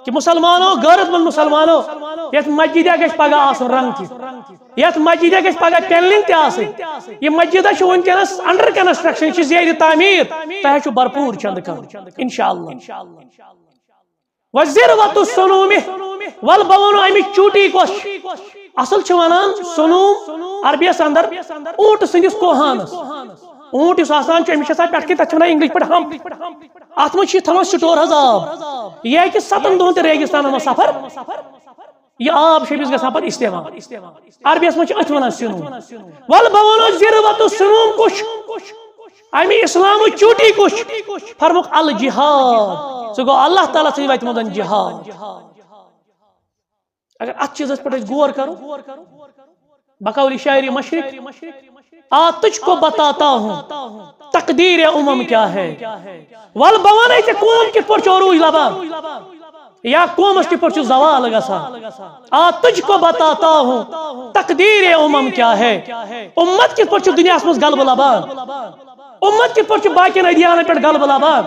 کہِ مُسلمانو، غٲرت مند مُسلمانو، یَتھ مسجدِ گژھِ پگاہ آسُن رنٛگ تہِ۔ یتھ مسجدِ گژھِ پگاہ paneling تہِ آسٕنۍ۔ یہِ مسجد چھِ وٕنکیٚنَس under construction، یہِ چھِ زیرِ تعمیٖر۔ تۄہہِ چھُ بھرپوٗر چندٕ کرُن، انشاءاللہ۔ وذروۃ سنومہ، ول بہٕ وَنو اَمِچ چوٗٹی کۄس چھِ۔ اصل چھِ وَنان سنوم عربیَس اندر اوٗنٹہٕ سٕنٛدِس کوہانَس۔ اوٗنٹ یُس آسان چھُ، أمِس چھِ آسان پٮ۪ٹھٕ کِنۍ، تَتھ چھِ وَنان English پٲٹھۍ hump۔ اَتھ منٛز چھِ یہِ تھاوان store حظ آب۔ یہِ ہیٚکہِ ستَن دۄہَن تہِ ریگِستانَس منٛز سفر۔ یہِ آب چھُ أمِس گژھان پتہٕ استعمال۔ عربیَس منٛز چھِ أتھۍ وَنان سنوم۔ وَلہٕ بہٕ وَنو ذروۃ سنوم کُس چھُ؟ اَمہِ اِسلامٕچ چوٗٹی کُس چھُ؟ فرمووُکھ الجہاد۔ سُہ گوٚو اللہ تعالیٰ سٕنٛدِ وَتہِ منٛز جہاد۔ اگر اَتھ چیٖزَس پٮ۪ٹھ أسۍ غور کَرو، بقول شاعر مشرق، آ تجھ کو بتاتا ہوں تقدیر امم کیا ہے۔ وَلہٕ بہٕ وَنَے ژےٚ قوم کِتھ پٲٹھۍ چھُ عروج لبان۔ یا قومس کِتھ پٲٹھۍ چھُ زوال گژھان۔ آ تجھ کو بتاتا ہوں تقدیر امم کیا ہے۔ اُمت کِتھ پٲٹھۍ چھُ دُنیاہَس منٛز غلبہٕ لبان۔ اُمت کِتھ پٲٹھۍ چھُ باقین ادیانن پٮ۪ٹھ غلبہٕ لبان۔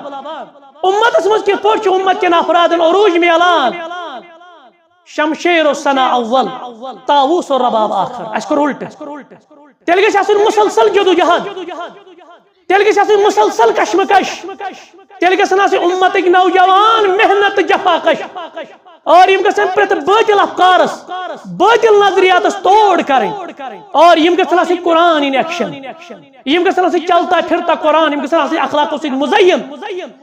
اُمتس منٛز کِتھ پٲٹھۍ چھُ اُمت کٮ۪ن افرادن عروج میلان۔ شمشیر و ثنا اول، طاووس و رباب آخر۔ اَسہِ کوٚر اُلٹہٕ۔ تیٚلہِ گژھِ آسُن مُسلسل جدوجہد۔ تیٚلہِ گژھِ آسٕنۍ مُسلسل کشمکش۔ تیٚلہِ گژھن آسٕنۍ اُمتٕکۍ نوجوان محنت تہٕ جفاکش۔ اور یِم گژھن پرٛٮ۪تھ بٲطِل افکارس، بٲطِل نظریاتس توڑ کرٕنۍ۔ اور یِم گژھن آسٕنۍ قرآن in action۔ یِم گژھن آسٕنۍ چلتا پھرتا قرآن، یِم گژھن آسٕنۍ اخلاقو سۭتۍ مُزین۔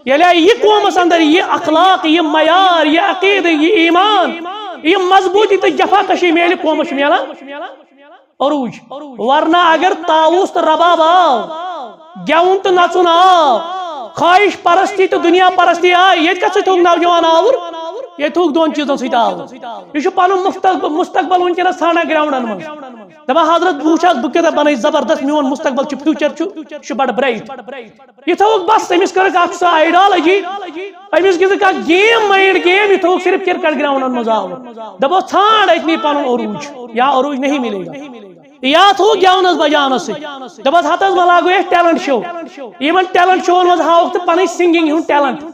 ییٚلہِ یہِ قومس اندر یہِ اخلاق، یہِ معیار، یہِ عقیدٕ، یہِ ایمان، یہِ مضبوٗطی تہٕ جفاکشی میلہِ، قومس چھُ میلان عروج۔ ورنہ اگر طاووس تہٕ رباب آو، گٮ۪وُن تہٕ نژُن آو، خواہش پرستی تہٕ دنیا پرستی آے، ییٚتہِ کتھ سۭتۍ تھوٚوُکھ نوجوان آوُر؟ ییٚتہِ تھوٚوُکھ دۄن چیٖزن سۭتۍ آوُر۔ یہِ چھُ پنُن مستقبل، مستقبل وٕنکیٚنس ژھانڈان گراونڈن منٛز۔ دپان، "حضرت، بہٕ وٕچھِ آز بہٕ کیٛاہ بنٲیِتھ زبردست، میون مستقبل چھُ، future چھُ، یہِ چھُ بڑٕ bright۔" یہِ تھوٚوُکھ بس، أمِس کٔرٕکھ اکھ سۄ ideology، أمِس گِنٛدٕکھ اکھ game، mind game، یہِ تھوٚوُکھ صرف cricket گراونڈن منٛز آوُر۔ دپو، "ژھانڈ أتنی پنُن عروج، یا عروج نہیں ملے گا۔" یا تھوٚو گٮ۪ونس بجاونس سۭتۍ۔ دپس، "ہتہٕ حظ، وۄنۍ لاگو أسۍ talent show۔" یِمن talent showن منٛز ہاوکھ ژٕ پنٕنۍ singing ہُنٛد talent۔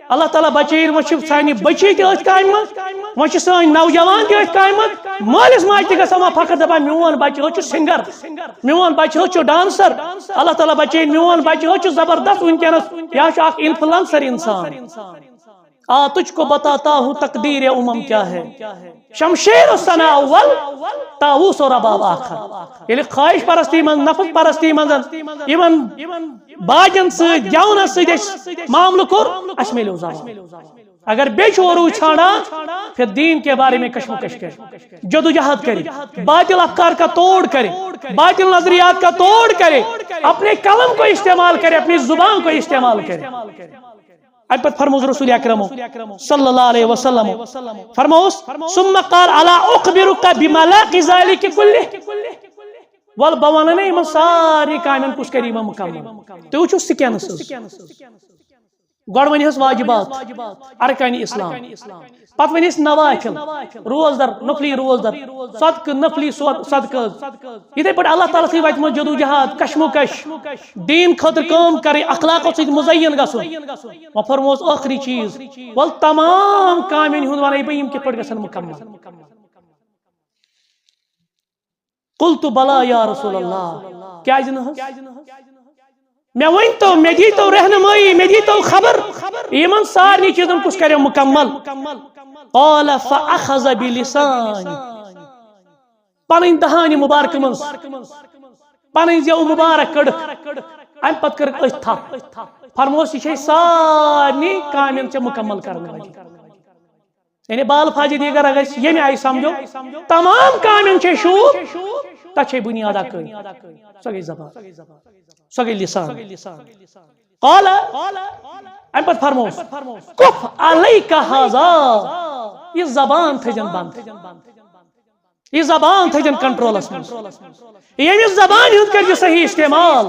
اللہ تعالیٰ بچٲیِن، وۄنۍ چھِ سانہِ بچی تہِ أتھۍ کامہِ منٛز، وۄنۍ چھِ سٲنۍ نوجوان تہِ أتھۍ کامہِ منٛز۔ مٲلِس ماجہِ تہِ گژھن وۄنۍ فخر، دپان، "میون بچہِ حظ چھُ singer، میون بچہِ حظ چھُ dancer۔" اللہ تعالیٰ بچٲیِن، میون بچہِ حظ چھُ زبردست وٕنکیٚنس، یہِ حظ چھُ اکھ influencer انسان۔ آ تجھ کو بتاتا ہوں تقدیر امم کیا ہے۔ شمشیر و ثنا اول، طاووس و رباب آخر۔ ییٚلہِ خواہش پرستی منٛز، نفس پرستی منٛز یِمن باجن سۭتۍ، گٮ۪ونس سۭتۍ اَسہِ معاملہٕ کوٚر، اَسہِ میلیو زوال۔ اگر بیٚیہِ چھُ عروج ژھانڈان، پھر دین کے بارے میں کشمکش کرے، جدوجہد کرے، باطل افکار کا توڑ کرے، باطل نظریات کا توڑ کرے، اپنے قلم کو استعمال کرے، اپنی زبان کو استعمال کرے۔ اَمہِ پتہٕ فرمووُس رسول اکرمو صلی اللہ علیہ وسلم، فرمووُس، "ثم قال الا اخبرک بملاقی ذلک کلہ؟" وَلہٕ بہٕ وَنہٕ نہ یِمن سارنٕے کامٮ۪ن کُس کرِ یِمن مُکمل۔ تُہۍ وٕچھِو سِکینہٕ سٕنٛز۔ گۄڈٕ وَنہِ ہس واجبات، ارکانِ اسلام، پتہٕ وَنہِ ہس نوافل، روزدر، نفلی روزدر، صدقہٕ، نفلی صد-، صدقہٕ۔ یِتھے پٲٹھۍ اللہ تعالیٰ سٕنٛدِ وتہِ منٛز جدوجہد، کشمکش، دین خٲطرٕ کٲم کرٕنۍ، اخلاقو سۭتۍ مزین گژھُن۔ وۄنۍ فرمووُس ٲخری چیٖز، وَلہٕ تمام کامٮ۪ن ہُنٛد وَنَے بہٕ، یِم کِتھ پٲٹھۍ گژھن مُکمل۔ قلت بلى يا رسول الله، کیازِ نہٕ حظ؟ مےٚ ؤنۍ تو، مےٚ دی تو رہنمٲیی، مےٚ دی تو خبر، یِمن سارنٕے چیٖزن کُس کرِ مُکمل؟ قال فأخذ بلساني، پنٕنۍ دہانہِ مبارکہٕ منٛز پنٕنۍ زیو مبارک کٔڑٕکھ، امہِ پتہٕ کٔرٕکھ أتھۍ تھپھ۔ فرموس، یہِ چھے سارنٕے کامٮ۪ن ژےٚ مُکمل کرنہٕ وجہ۔ یعنی بالفاظِ دیگر اگر أسۍ ییٚمہِ آیہِ سمجھو، تمام کامٮ۪ن چھے شوٗب، تتھ چھے بُنیاد اکھ۔ سۄ گٔے زبان، سۄ گٔے لسان۔ قال، امہِ پتہٕ فرموس، کف علیک ہذا، یہِ زبان تھٲیزٮ۪ن بند، یہِ زبان تھٲیزٮ۪ن کنٹرولس منٛز۔ ییٚمہِ زبانہِ ہُنٛد کٔرزِ صحیح استعمال۔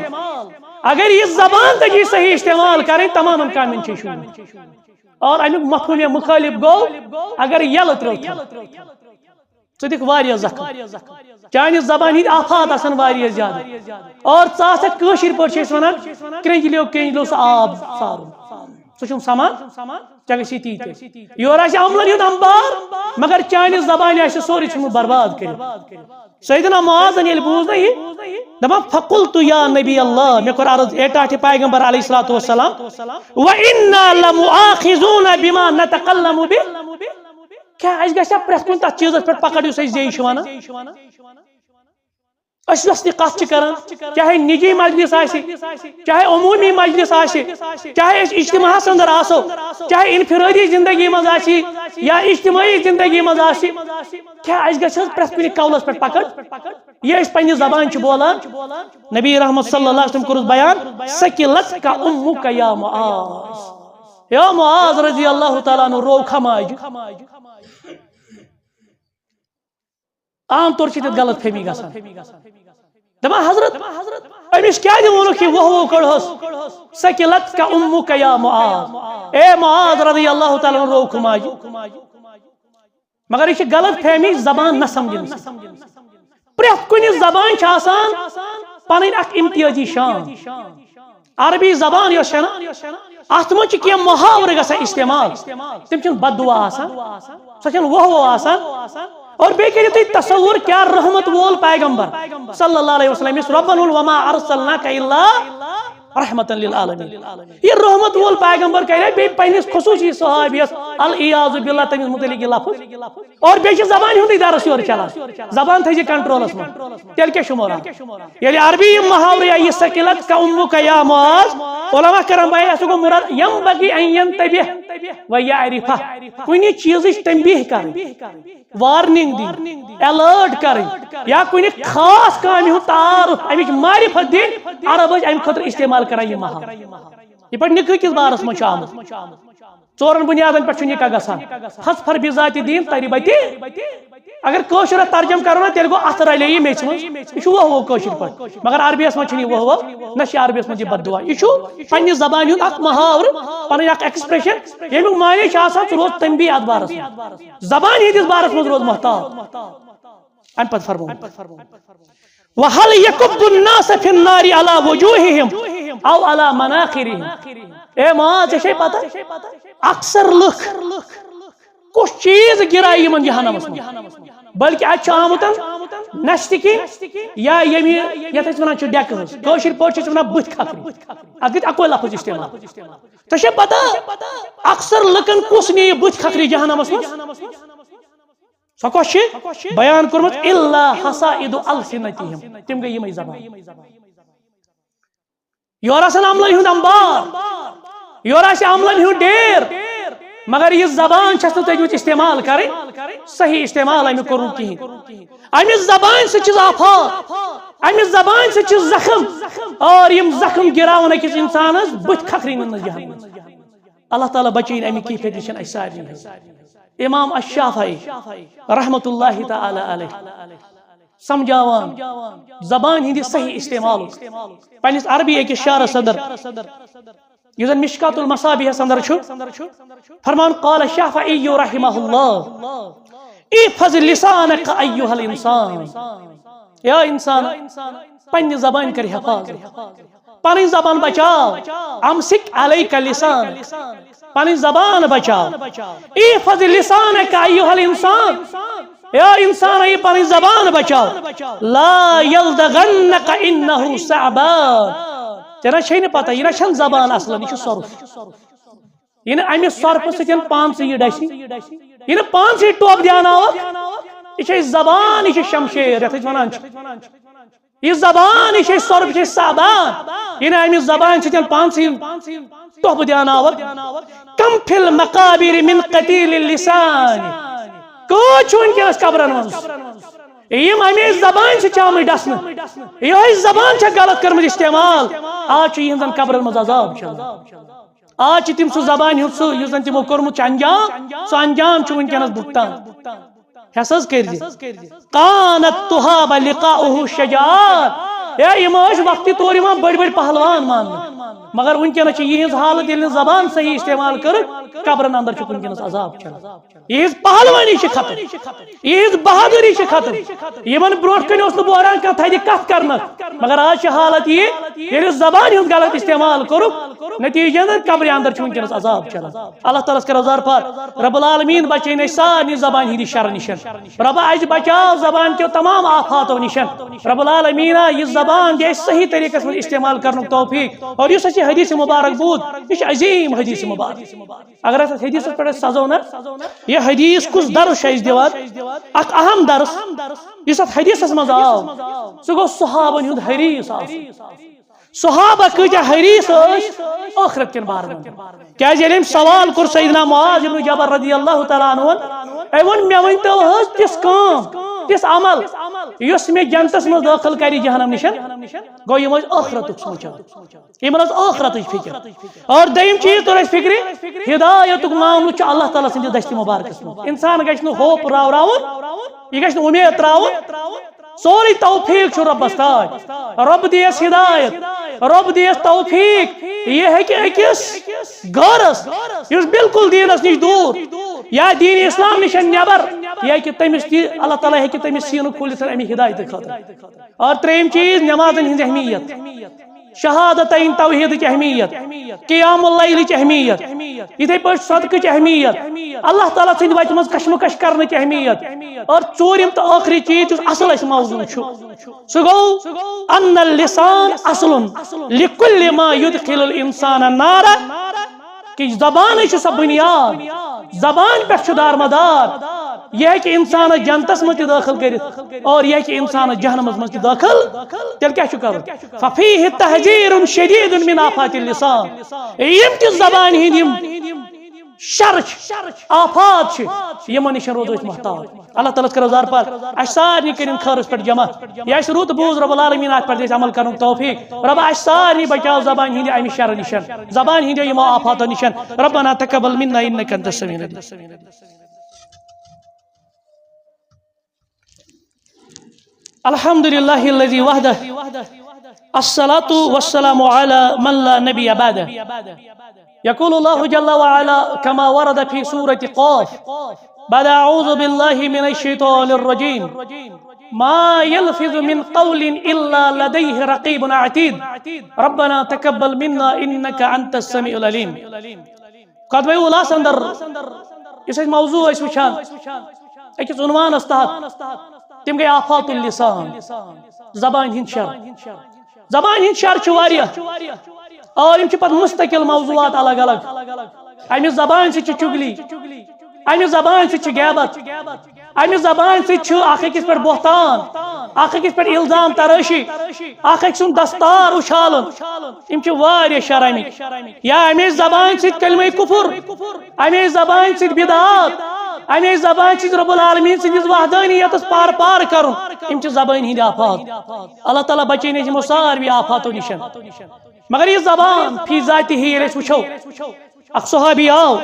اگر یہِ زبان تگی صحیح استعمال کرٕنۍ، تمامن کامٮ۪ن چھے شوٗب۔ اور امیُک مفہوم مخالف گوٚو، اگر یلہٕ ترٛٲو تھل، ژٕ دِکھ واریاہ زخم۔ چانہِ زبانہِ ہٕنٛدۍ آفات آسن واریاہ زیادٕ۔ اور ژٕ آسکھ، کٲشِر پٲٹھۍ چھِ أسۍ ونان، کرٛنٛجلیو کرٛنٛجلیو سُہ آب سارُن۔ سُہ چھُم سمان، ژےٚ گژھی تی تہِ۔ یورٕ آسہِ عملن ہُنٛد انبار، مگر چانہِ زبانہِ آسہِ سورُے ژھُنمُت برباد کٔرِتھ۔ سیدنا معاذن ییٚلہِ بوٗز نہ یہِ، دپان، فقلت یا نبی اللہ، مےٚ کوٚر عرض، اے ٹاٹھہِ پیغمبر علیہ الصلوۃ والسلام، وَإِنَّا لَمُؤَاخَذُونَ بِمَا نَتَكَلَّمُ بِهِ، کیٛاہ اَسہِ گژھِ پرٛٮ۪تھ کُنہِ تَتھ چیٖزَس پٮ۪ٹھ پکڑ یُس أسۍ زیٚیہِ چھِ وَنان؟ أسۍ یۄس تہِ کتھ چھِ کران، چاہے نجی مجلس آسہِ، چاہے عمومی مجلس آسہِ، چاہے أسۍ اجتماعس اندر آسو، چاہے انفرادی زندگی منٛز آسہِ یا اجتماعی زندگی منٛز آسہِ، کیٛاہ اَسہِ گژھِ حظ پرٛٮ۪تھ کُنہِ قولس پٮ۪ٹھ پکڑ؟ یہِ أسۍ پننہِ زبانہِ چھِ بولان، نبی رحمت صلی اللہ علیہ وسلم کوٚرُس بیان، ثقلتک امک یا معاذ۔ یا معاذ رضی اللہ تعالیٰ عنہ، روو کھا ماجہِ۔ عام طور چھِ تَتھ غلط فہمی گژھان۔ دَپان، حضرت، أمِس کیٛازِ ووٚنُکھ یہِ ووہ ووہ کٔڑہوس؟ ثقلتک امک یا معاذ۔ اے معاذ رضی اللہ تعالیٰ عنہ، روو کھا ماجہِ۔ مگر یہِ چھِ غلط فہمی، زبان نہ سمجھنہٕ سۭتۍ۔ پرٛٮ۪تھ کُنہِ زبانہِ چھِ آسان پنٕنۍ اکھ امتیازی شان۔ عربی زبان یۄس چھےٚ نہ، اتھ منٛز چھِ کینٛہہ محاورٕ گژھان استعمال۔ تِم چھِنہٕ بد دعا آسان، سۄ چھَنہٕ ووہ ووہ آسان۔ اور بیٚیہِ کٔرِو تُہۍ تصور، کیٛاہ رحمت وول پیغمبر صلی اللہ علیہ وسلم، یُس رۄبن ووٚن، وما ارسلناک الا رحمتا للعالمین۔ یہِ رحمت وول پیغمبر کرے بیٚیہِ پننِس خصوصی صحابیس، العیاذ باللہ، تٔمِس متعلق یہِ لفظ۔ اور بیٚیہِ چھِ زبانہِ ہُنٛدُے درس یورٕ چلان۔ زبان تھٲیزِ کنٹرولس منٛز۔ تیٚلہِ کیٛاہ چھُ مراد؟ ییٚلہِ عربی یِم محاورٕ یا یہِ ثقلتک امک یا معاذ، علماء کرام بیان، اَسہِ گوٚو مراد، ینبغی ان ینتبہ و یعرفہ۔ کُنہِ چیٖزٕچ تنبیہ کرٕنۍ، وارننگ دِنۍ، الرٹ کرٕنۍ، یا کُنہِ خاص کامہِ ہُنٛد تعارف، اَمِچ معرفت دِنۍ، عرب ٲسۍ اَمہِ خٲطرٕ استعمال کران یہِ محاورٕ۔ یہِ پٲٹھۍ نکاح کِس بارس منٛز چھُ آمُت، ژورن بُنیادن پٮ۪ٹھ چھُ نکاح گژھان۔ فاظفر بذات الدین تربت۔ اگر کٲشُر اَتھ ترجمہٕ کرو نا، تیٚلہِ گوٚو اَتھ رلے یہِ میٚژِ منٛز۔ یہِ چھُ ووہ ووہ کٲشِر پٲٹھۍ، مگر عربیَس منٛز چھُنہٕ یہِ ووہ ووہ، نہ چھِ عربیَس منٛز یہِ بد دعا۔ یہِ چھُ پننہِ زبانہِ ہُنٛد اکھ محاورٕ، پنٕنۍ اکھ ایکسپریشن، ییٚمیُک معنی چھُ آسان، ژٕ روز تنبیہ اَتھ بارس منٛز۔ زبانہِ ہٕنٛدِس بارس منٛز روز محتاط۔ امہِ پتہٕ فرموو، وَهَلْ يَكُبُّ النَّاسَ فِي النَّارِ عَلَى وُجُوهِهِمْ أَوْ عَلَى مَنَاخِرِهِمْ؟ اے معاذ، ژےٚ چھے پتہ، اکثر لُکھ کُس چیٖز گِرایہِ یِمن جہنمس منٛز؟ بلکہِ اتہِ چھُ آمُت نستہِ کِنۍ یا ییٚمہِ، یتھ أسۍ ونان چھِ ڈیکہٕ ہٕنٛز، کٲشِر پٲٹھۍ چھِ أسۍ ونان بٕتھۍ کھکھرِ۔ اتھ گژھِ اکوے لفظ استعمال۔ ژےٚ چھے پتہ، اکثر لُکن کُس نِیہِ بٕتھۍ کھکھرِ جہنمس منٛز؟ سۄ کۄس چھِ؟ بیان کوٚرمُت، الا حصائد السنتہم، تِم گٔے یِمے زبان۔ یورٕ آسن عملن ہُنٛد انبار، یورٕ آسہِ عملن ہُنٛد ڈیر، مگر یہِ زبان چھَس نہٕ تٔجمٕژ استعمال کرٕنۍ، صحیح استعمال اَمیُک کوٚرُن کِہیٖنۍ۔ اَمہِ زبانہِ سۭتۍ چھِ آفات، اَمہِ زبانہِ سۭتۍ چھِ زخم، اور یِم زخم گِراوَن أکِس اِنسانَس بٕتھۍ کھکھرِ نِنَس جہنمَس۔ اللہ تعالیٰ بچٲیِن اَمہِ کیفیت نِش اَسہِ سارنٕے۔ امام الشافعی رحمت اللہ تعالیٰ علیہ سمجھاوان زبان ہٕنٛدِ صحیح استعمالُک پننِس عربی أکِس شعرس اندر، یُس زن مشکات المصابیحس اندر چھُ، فرمان، قال الشافعی رحمہ اللہ، احفظ لسانک ایھا الانسان، یا انسان، پننہِ زبانہِ کر حفاظت۔ پنٕنۍ زبان بچاو۔ امسک علیک لسان۔ پنٕنۍ زبان بچاو۔ احفظ لسانک ایھا الانسان۔ اے انسان، یہِ پنٕنۍ زبان بچاو۔ لا یلدغنک انہ ثعبان۔ ژےٚ نہ چھے نہٕ پتہ، یہِ نہ چھَنہٕ زبان اصلاً، یہِ چھُ سۄرُپھ۔ یہِ نہٕ اَمہِ سۄرپھٕ سۭتۍ پانسٕے یہِ ڈسہِ، یہِ نہٕ پانسٕے ٹوپھ دیاناوَکھ، یہِ چھے زبان، یہِ چھِ شمشیر، یَتھ أسۍ وَنان چھِ۔ یہِ زبان، یہِ چھے سۄرپھ، یہِ چھے ثعبان۔ یہِ نہٕ اَمہِ زبانہِ سۭتۍ پانسٕے ٹوپھ دیاناوَکھ۔ کم فی المقابر من قتیل اللسان۔ کۭتۍ چھِ وٕنکیٚنَس قبرن منٛز، یِم اَمے زبانہِ چھِ چامٕتۍ ڈسنہٕ؟ یِہوٚے زبان چھےٚ غلط کٔرمٕژ استعمال۔ آز چھُ یِہنٛزن قبرن منٛز عذاب چلان۔ آز چھِ تِم سُہ زبانہِ ہُنٛد سُہ، یُس زن تِمو کوٚرمُت چھُ انجام، سُہ انجام چھُ وٕنکیٚنَس بُگتان۔ ہٮ۪س حظ کٔرۍ زِ۔ کانت تہاب لقاؤہ شجار۔ ہے، یِم ٲسۍ وقتی طور یِوان بٔڑۍ بٔڑۍ پہلوان ماننہٕ۔ مگر وٕنکیٚنَس چھِ یِہٕنٛز حالت، ییٚلہِ نہٕ زبان صحیح استعمال کٔرٕکھ، قبرن اندر چھُکھ وٕنکیٚنَس عذاب چلان۔ یِہٕنٛز پہلوٲنی چھِ ختم، یِہٕنٛز بہادری چھِ ختم۔ یِمن برونٛٹھ کنہِ اوس نہٕ بوہران کانٛہہ تھدِ کتھ کرنس، مگر آز چھِ حالت یہِ، ییٚلہِ زبانہِ ہُنٛد غلط استعمال کوٚرُکھ، نتیجن قبرِ اندر چھُ وٕنکیٚنس عذاب چلان۔ اللہ تعالیٰ ہس کرو زار پار، رب العالمین بچٲیِن اَسہِ سارنٕے زبانہِ ہٕنٛدِ شرٕ نِشن۔ رب اَسہِ بچاو زبان کیو تمام آفاتو نِشن۔ رب العالمینا، یہِ زبان دِ اَسہِ صحیح طریقس منٛز استعمال کرنُک توفیق۔ اور یُس اَسہِ یہِ حدیث مبارک بوٗز، یہِ چھُ عظیٖم حدیث مبارک۔ اگر اتھ حدیثس پٮ۪ٹھ أسۍ سزو نہ، یہِ حدیث کُس درس چھُ اَسہِ دِوان؟ اکھ اہم درس یُس اتھ حدیثس منٛز آو، سُہ گوٚو صحابن ہُنٛد حریص آسُن۔ صحابہ کۭتیاہ حریص ٲسۍ ٲخرت کٮ۪ن بارن منٛز۔ کیازِ ییٚلہِ أمۍ سوال کوٚر سیدنا معاذ ابن جبل رضی اللہ تعالیٰ عنہ، أمۍ ووٚن، مےٚ ؤنۍ تو حظ تِژھ کٲم، تِژھ عمل، یُس مےٚ جنتس منٛز دٲخل کرِ جہنم نِشن۔ گوٚو، یِم ٲسۍ ٲخرتُک سونٛچان۔ یِمن ٲس ٲخرتٕچ فکر۔ اور دوٚیِم چیٖز توٚر اَسہِ فکرِ، ہدایتُک معاملہٕ چھُ اللہ تعالیٰ سٕنٛدِس دستِ مبارکس منٛز۔ انسان گژھِ نہٕ ہوپ راوراوُن، یہِ گژھِ نہٕ اُمید تراوُن۔ سورُے توفیق چھُ رۄبس تام۔ رۄب دِیس ہدایت، رۄب دِیس توفیق۔ یہِ ہیٚکہِ أکِس غٲرس، یُس بالکل دیٖنس نِش دوٗر یا دیٖن اسلام نِش نٮ۪بر، یہِ ہیٚکہِ تٔمِس تہِ، اللہ تعالیٰ ہیٚکہِ تٔمِس سیٖنہٕ کھوٗلِتھ اَمہِ ہدایتہٕ خٲطرٕ۔ اور ترٛیٚیِم چیٖز، نٮ۪مازن ہٕنٛز اہمیت، شہادتین توحیدٕچ اہمیت، قیام اللیلٕچ اہمیت، یِتھے پٲٹھۍ صدقٕچ اہمیت، اللہ تعالیٰ سٕنٛدِ وتہِ منٛز کشمکش کرنٕچ اہمیت، اور ژوٗرِم تہٕ ٲخری چیٖز یُس اصل اَسہِ موضوع چھُ، سُہ گوٚو ان اللسان اصل لکل ما یدخل الانسان النار۔ کہ زبانٕے چھِ سۄ بُنیاد، زبان پٮ۪ٹھ چھُ دارمدار۔ یہِ ہیٚکہِ اِنسانَس جنتَس منٛز تہِ دٲخل کٔرِتھ اور یہِ ہیٚکہِ اِنسانَس جہنمَس منٛز تہِ دٲخل۔ تیٚلہِ کیٛاہ چھُ کَرُن؟ ففیہ تحذیر شدید من آفات اللسان۔ یِم تہِ زبانہِ ہِنٛدۍ یِم شر چھِ، آفات چھِ، یِمَن نِش روزو أسۍ محتاط۔ اللہ تعالیٰ ہَس کَرو زار پار، اَسہِ سارنٕے کٔرِن خٲرَس پٮ۪ٹھ جمع۔ یہِ اَسہِ رُت بوٗز، رب العالمین اَتھ پٮ۪ٹھ دِیہِ اَسہِ عمل کَرنُک توفیٖق۔ رب اَسہِ سارنٕے بچاو زبانہِ ہِنٛدِ اَمہِ شرٕ نِش، زبانہِ ہِنٛدیو یِمو آفاتو نِش۔ ربنا تقبل منا انك انت السميع العليم۔ الحمد لله الذي وحده، الصلاة والسلام على من لا نبي بعده۔ يقول الله جل وعلا كما ورد في سورة قاف بعد أعوذ بالله من الشيطان الرجيم، ما يلفظ من قول إلا لديه رقيب عتيد، ربنا تقبل منا إنك أنت السميع العليم۔ خطبہ اولاس اندر یُس أسۍ موضوع ٲسۍ وٕچھان أکِس عنوانس تحت، تِم گٔے آفات اللسان، زبانہِ ہِنٛدۍ شر۔ زبانہِ ہِنٛدۍ شر چھِ واریاہ اور یِم چھِ پتہٕ مستقل موضوعات الگ الگ۔ امہِ زبانہِ سۭتۍ چھِ چُگلی، امہِ زبانہِ سۭتۍ چھِ غیبت، امہِ زبانہِ سۭتۍ چھُ اکھ أکِس پٮ۪ٹھ بہتان، اکھ أکِس پٮ۪ٹھ الزام ترٲشی، اکھ أکۍ سُنٛد دستار اُچھالُن۔ یِم چھِ واریاہ شر اَمِکۍ۔ یا اَمے زبانہِ سۭتۍ کلمہ کفر، اَمے زبانہِ سۭتۍ بدعات، اَمے زبانہِ سۭتۍ رب العالمین سٕنٛدِس وحدانیتس پار پار کرُن۔ یِم چھِ زبٲنۍ ہٕنٛدۍ آفات۔ اللہ تعالیٰ بچٲیِن أسۍ یِمو ساروی آفاتو نِش۔ مگر یہِ زبان فی ذاتی ییٚلہِ أسۍ وٕچھو، اکھ صحابی آو،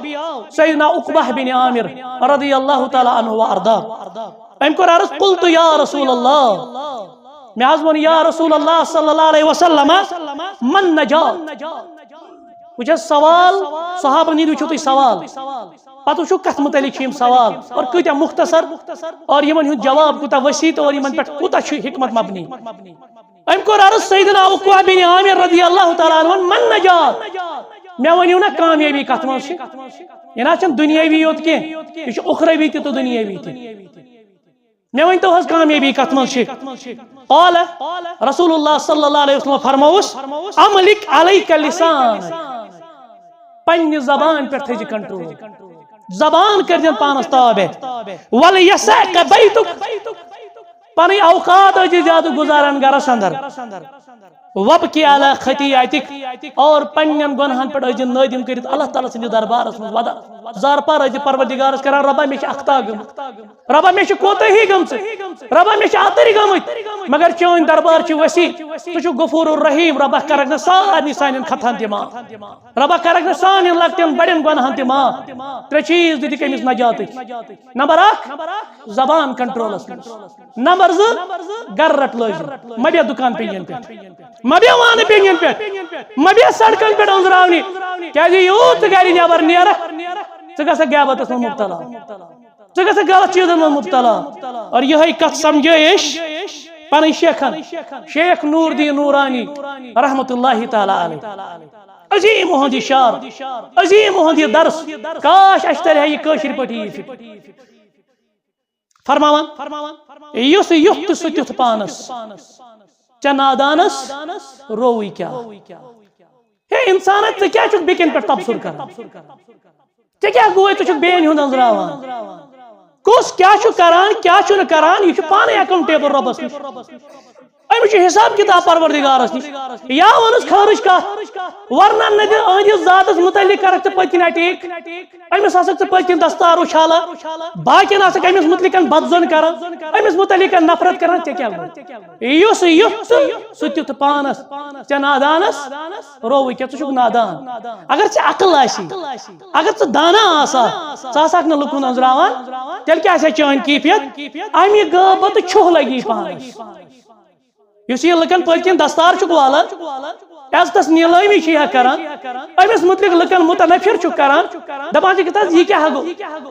سیدنا عقبہ بن عامر رضی اللہ تعالیٰ عنہ و ارضاہ۔ أمۍ کوٚر عرض، قلت یا رسول اللہ، مےٚ حظ ووٚن، یا رسول اللہ صلی اللہ علیہ وسلم، من نجات؟ وٕچھ حظ سوال، صحابن ہِنٛدۍ وٕچھِو تُہۍ سوال، پتہٕ وٕچھِو کتھ متعلق چھِ یِم سوال اور کۭتیاہ مختصر اور یِمن ہُنٛد جواب کوٗتاہ وسیع تہٕ اور یِمن پٮ۪ٹھ کوٗتاہ چھُ حکمت مبنی۔ أمۍ کوٚر عرض، سیدنا عقبہ بن عامر رضی اللہ تعالیٰ عنہ، من نجات؟ مےٚ ؤنِو نہ، کامیٲبی کتھ منٛز چھِ؟ یہِ نہ چھَنہٕ دُنیٲوی یوت کینٛہہ، یہِ چھُ اُخروی تہِ تہٕ دُنیٲوی تہِ۔ مےٚ ؤنۍ تو حظ، کامیٲبی کتھ منٛز چھِ؟ قال رسول اللہ صلی اللہ علیہ وسلم فرمووُس، املک علیک لسانک، پننہِ زبان پٮ۪ٹھ تھٲیزِ کنٹرول، زبان کٔرزٮ۪ن پانس تابع۔ ولیسعک بیتک، پنٕنۍ اوقات ٲسۍ زیادٕ گُزاران گرس اندر۔ وبکی علی خطیئتک، اور پننٮ۪ن گۄنہن پٮ۪ٹھ ٲسۍ نٲدِم کٔرِتھ اللہ تعالیٰ سٕنٛدِس دربارس منٛز ودان۔ زارپار ٲسۍ پروردگارس کران، رۄبا مےٚ چھِ اخطا گٔمٕژ، رۄبا مےٚ چھِ کوتٲہی گٔمژٕ، رۄبا مےٚ چھِ اتٕرۍ گٔمٕتۍ، مگر چٲنۍ دربار چھِ وسیع، ژٕ چھُکھ غفور الرحیم، رۄبا کرکھ نہٕ سارنٕے سانٮ۪ن خطاہن تہِ معاف، رۄبا کرکھ نہٕ سانٮ۪ن لۄکٹٮ۪ن بڑٮ۪ن گۄنہن تہِ معاف۔ ترٛےٚ چیٖز دِتِکھ أمِس نجاتٕکۍ۔ نمبر اکھ، زبان کنٹرولس منٛز۔ نمبر زٕ، گرٕ رٹ لٲجِن، مہ بیٚہہ دُکان پینگن پٮ۪ٹھ، مہ بیٚہہ وانہٕ پینگن پٮ۪ٹھ، مہ بیٚہہ سڑکن پٮ۪ٹھ أنٛزراونہِ، کیازِ یوٗت ژٕ گرِ نٮ۪بر نیرکھ، ژٕ گژھکھ غیبتس منٛز مبتلا، ژٕ گژھکھ غلط چیٖزن منٛز مبتلا۔ اور یِہے کتھ سمجھٲے أسۍ پنٕنۍ شیخن، شیخ نور الدین نورانی رحمت اللہ تعالیٰ علیہ۔ عظیم اُہُنٛد یہِ شعر، عظیم اُہُنٛد یہِ درس، کاش اَسہِ ترِ ہا یہِ کٲشِر پٲٹھی یہِ فکر۔ فرماوان، یُس یُتھ تہٕ سُہ تیُتھ پانس، ژےٚ نادانس رووٕے کیٛاہ؟ ہے انسانا، ژٕ کیٛاہ چھُکھ بیٚکٮ۪ن پٮ۪ٹھ تبصُر کران؟ ژےٚ کیٛاہ گوٚوے، ژٕ چھُکھ بیٚین ہُنٛد أنٛزراوان؟ کُس کیٛاہ چھُ کران، کیٛاہ چھُنہٕ کران، یہِ چھُ پانے accountable رۄبس نِش۔ أمِس چھُ حساب کتاب پروردگارس نِش۔ یا ووٚنُس خٲرٕچ کتھ، ورنہ نہ دِ أہنٛدِس ذاتس متعلق کرکھ ژٕ پٔتۍ کِنۍ attack۔ أمِس آسکھ ژٕ پٔتۍ کِنۍ دستار اُچھالان، باقین آسکھ أمِس متعلق بد ظن کران، أمِس متعلق نفرت کران، ژےٚ کیٛاہ گوٚو؟ یُس یُتھ تہٕ سُہ تیُتھ پانس، ژےٚ نادانس رووٕے کیٛاہ، ژٕ چھُکھ نادان۔ اگر ژےٚ عقل آسی، اگر ژٕ دانا آسا، ژٕ آسکھ نہٕ لُکن أنٛزراوان، تیٚلہِ کیٛاہ آسہِ ہا چٲنۍ کیفیت؟ امہِ غٲبت چھُہ لگی پانس۔ یُس یہِ لُکن پٔتۍ کِنۍ دستار چھُکھ والان، عزتس نیلٲمی چھِ یہِ کران، أمِس مُتعلق لُکن متنفر چھُکھ کران، دپان چھِکھ، "تس یہِ کیٛاہ گوٚو؟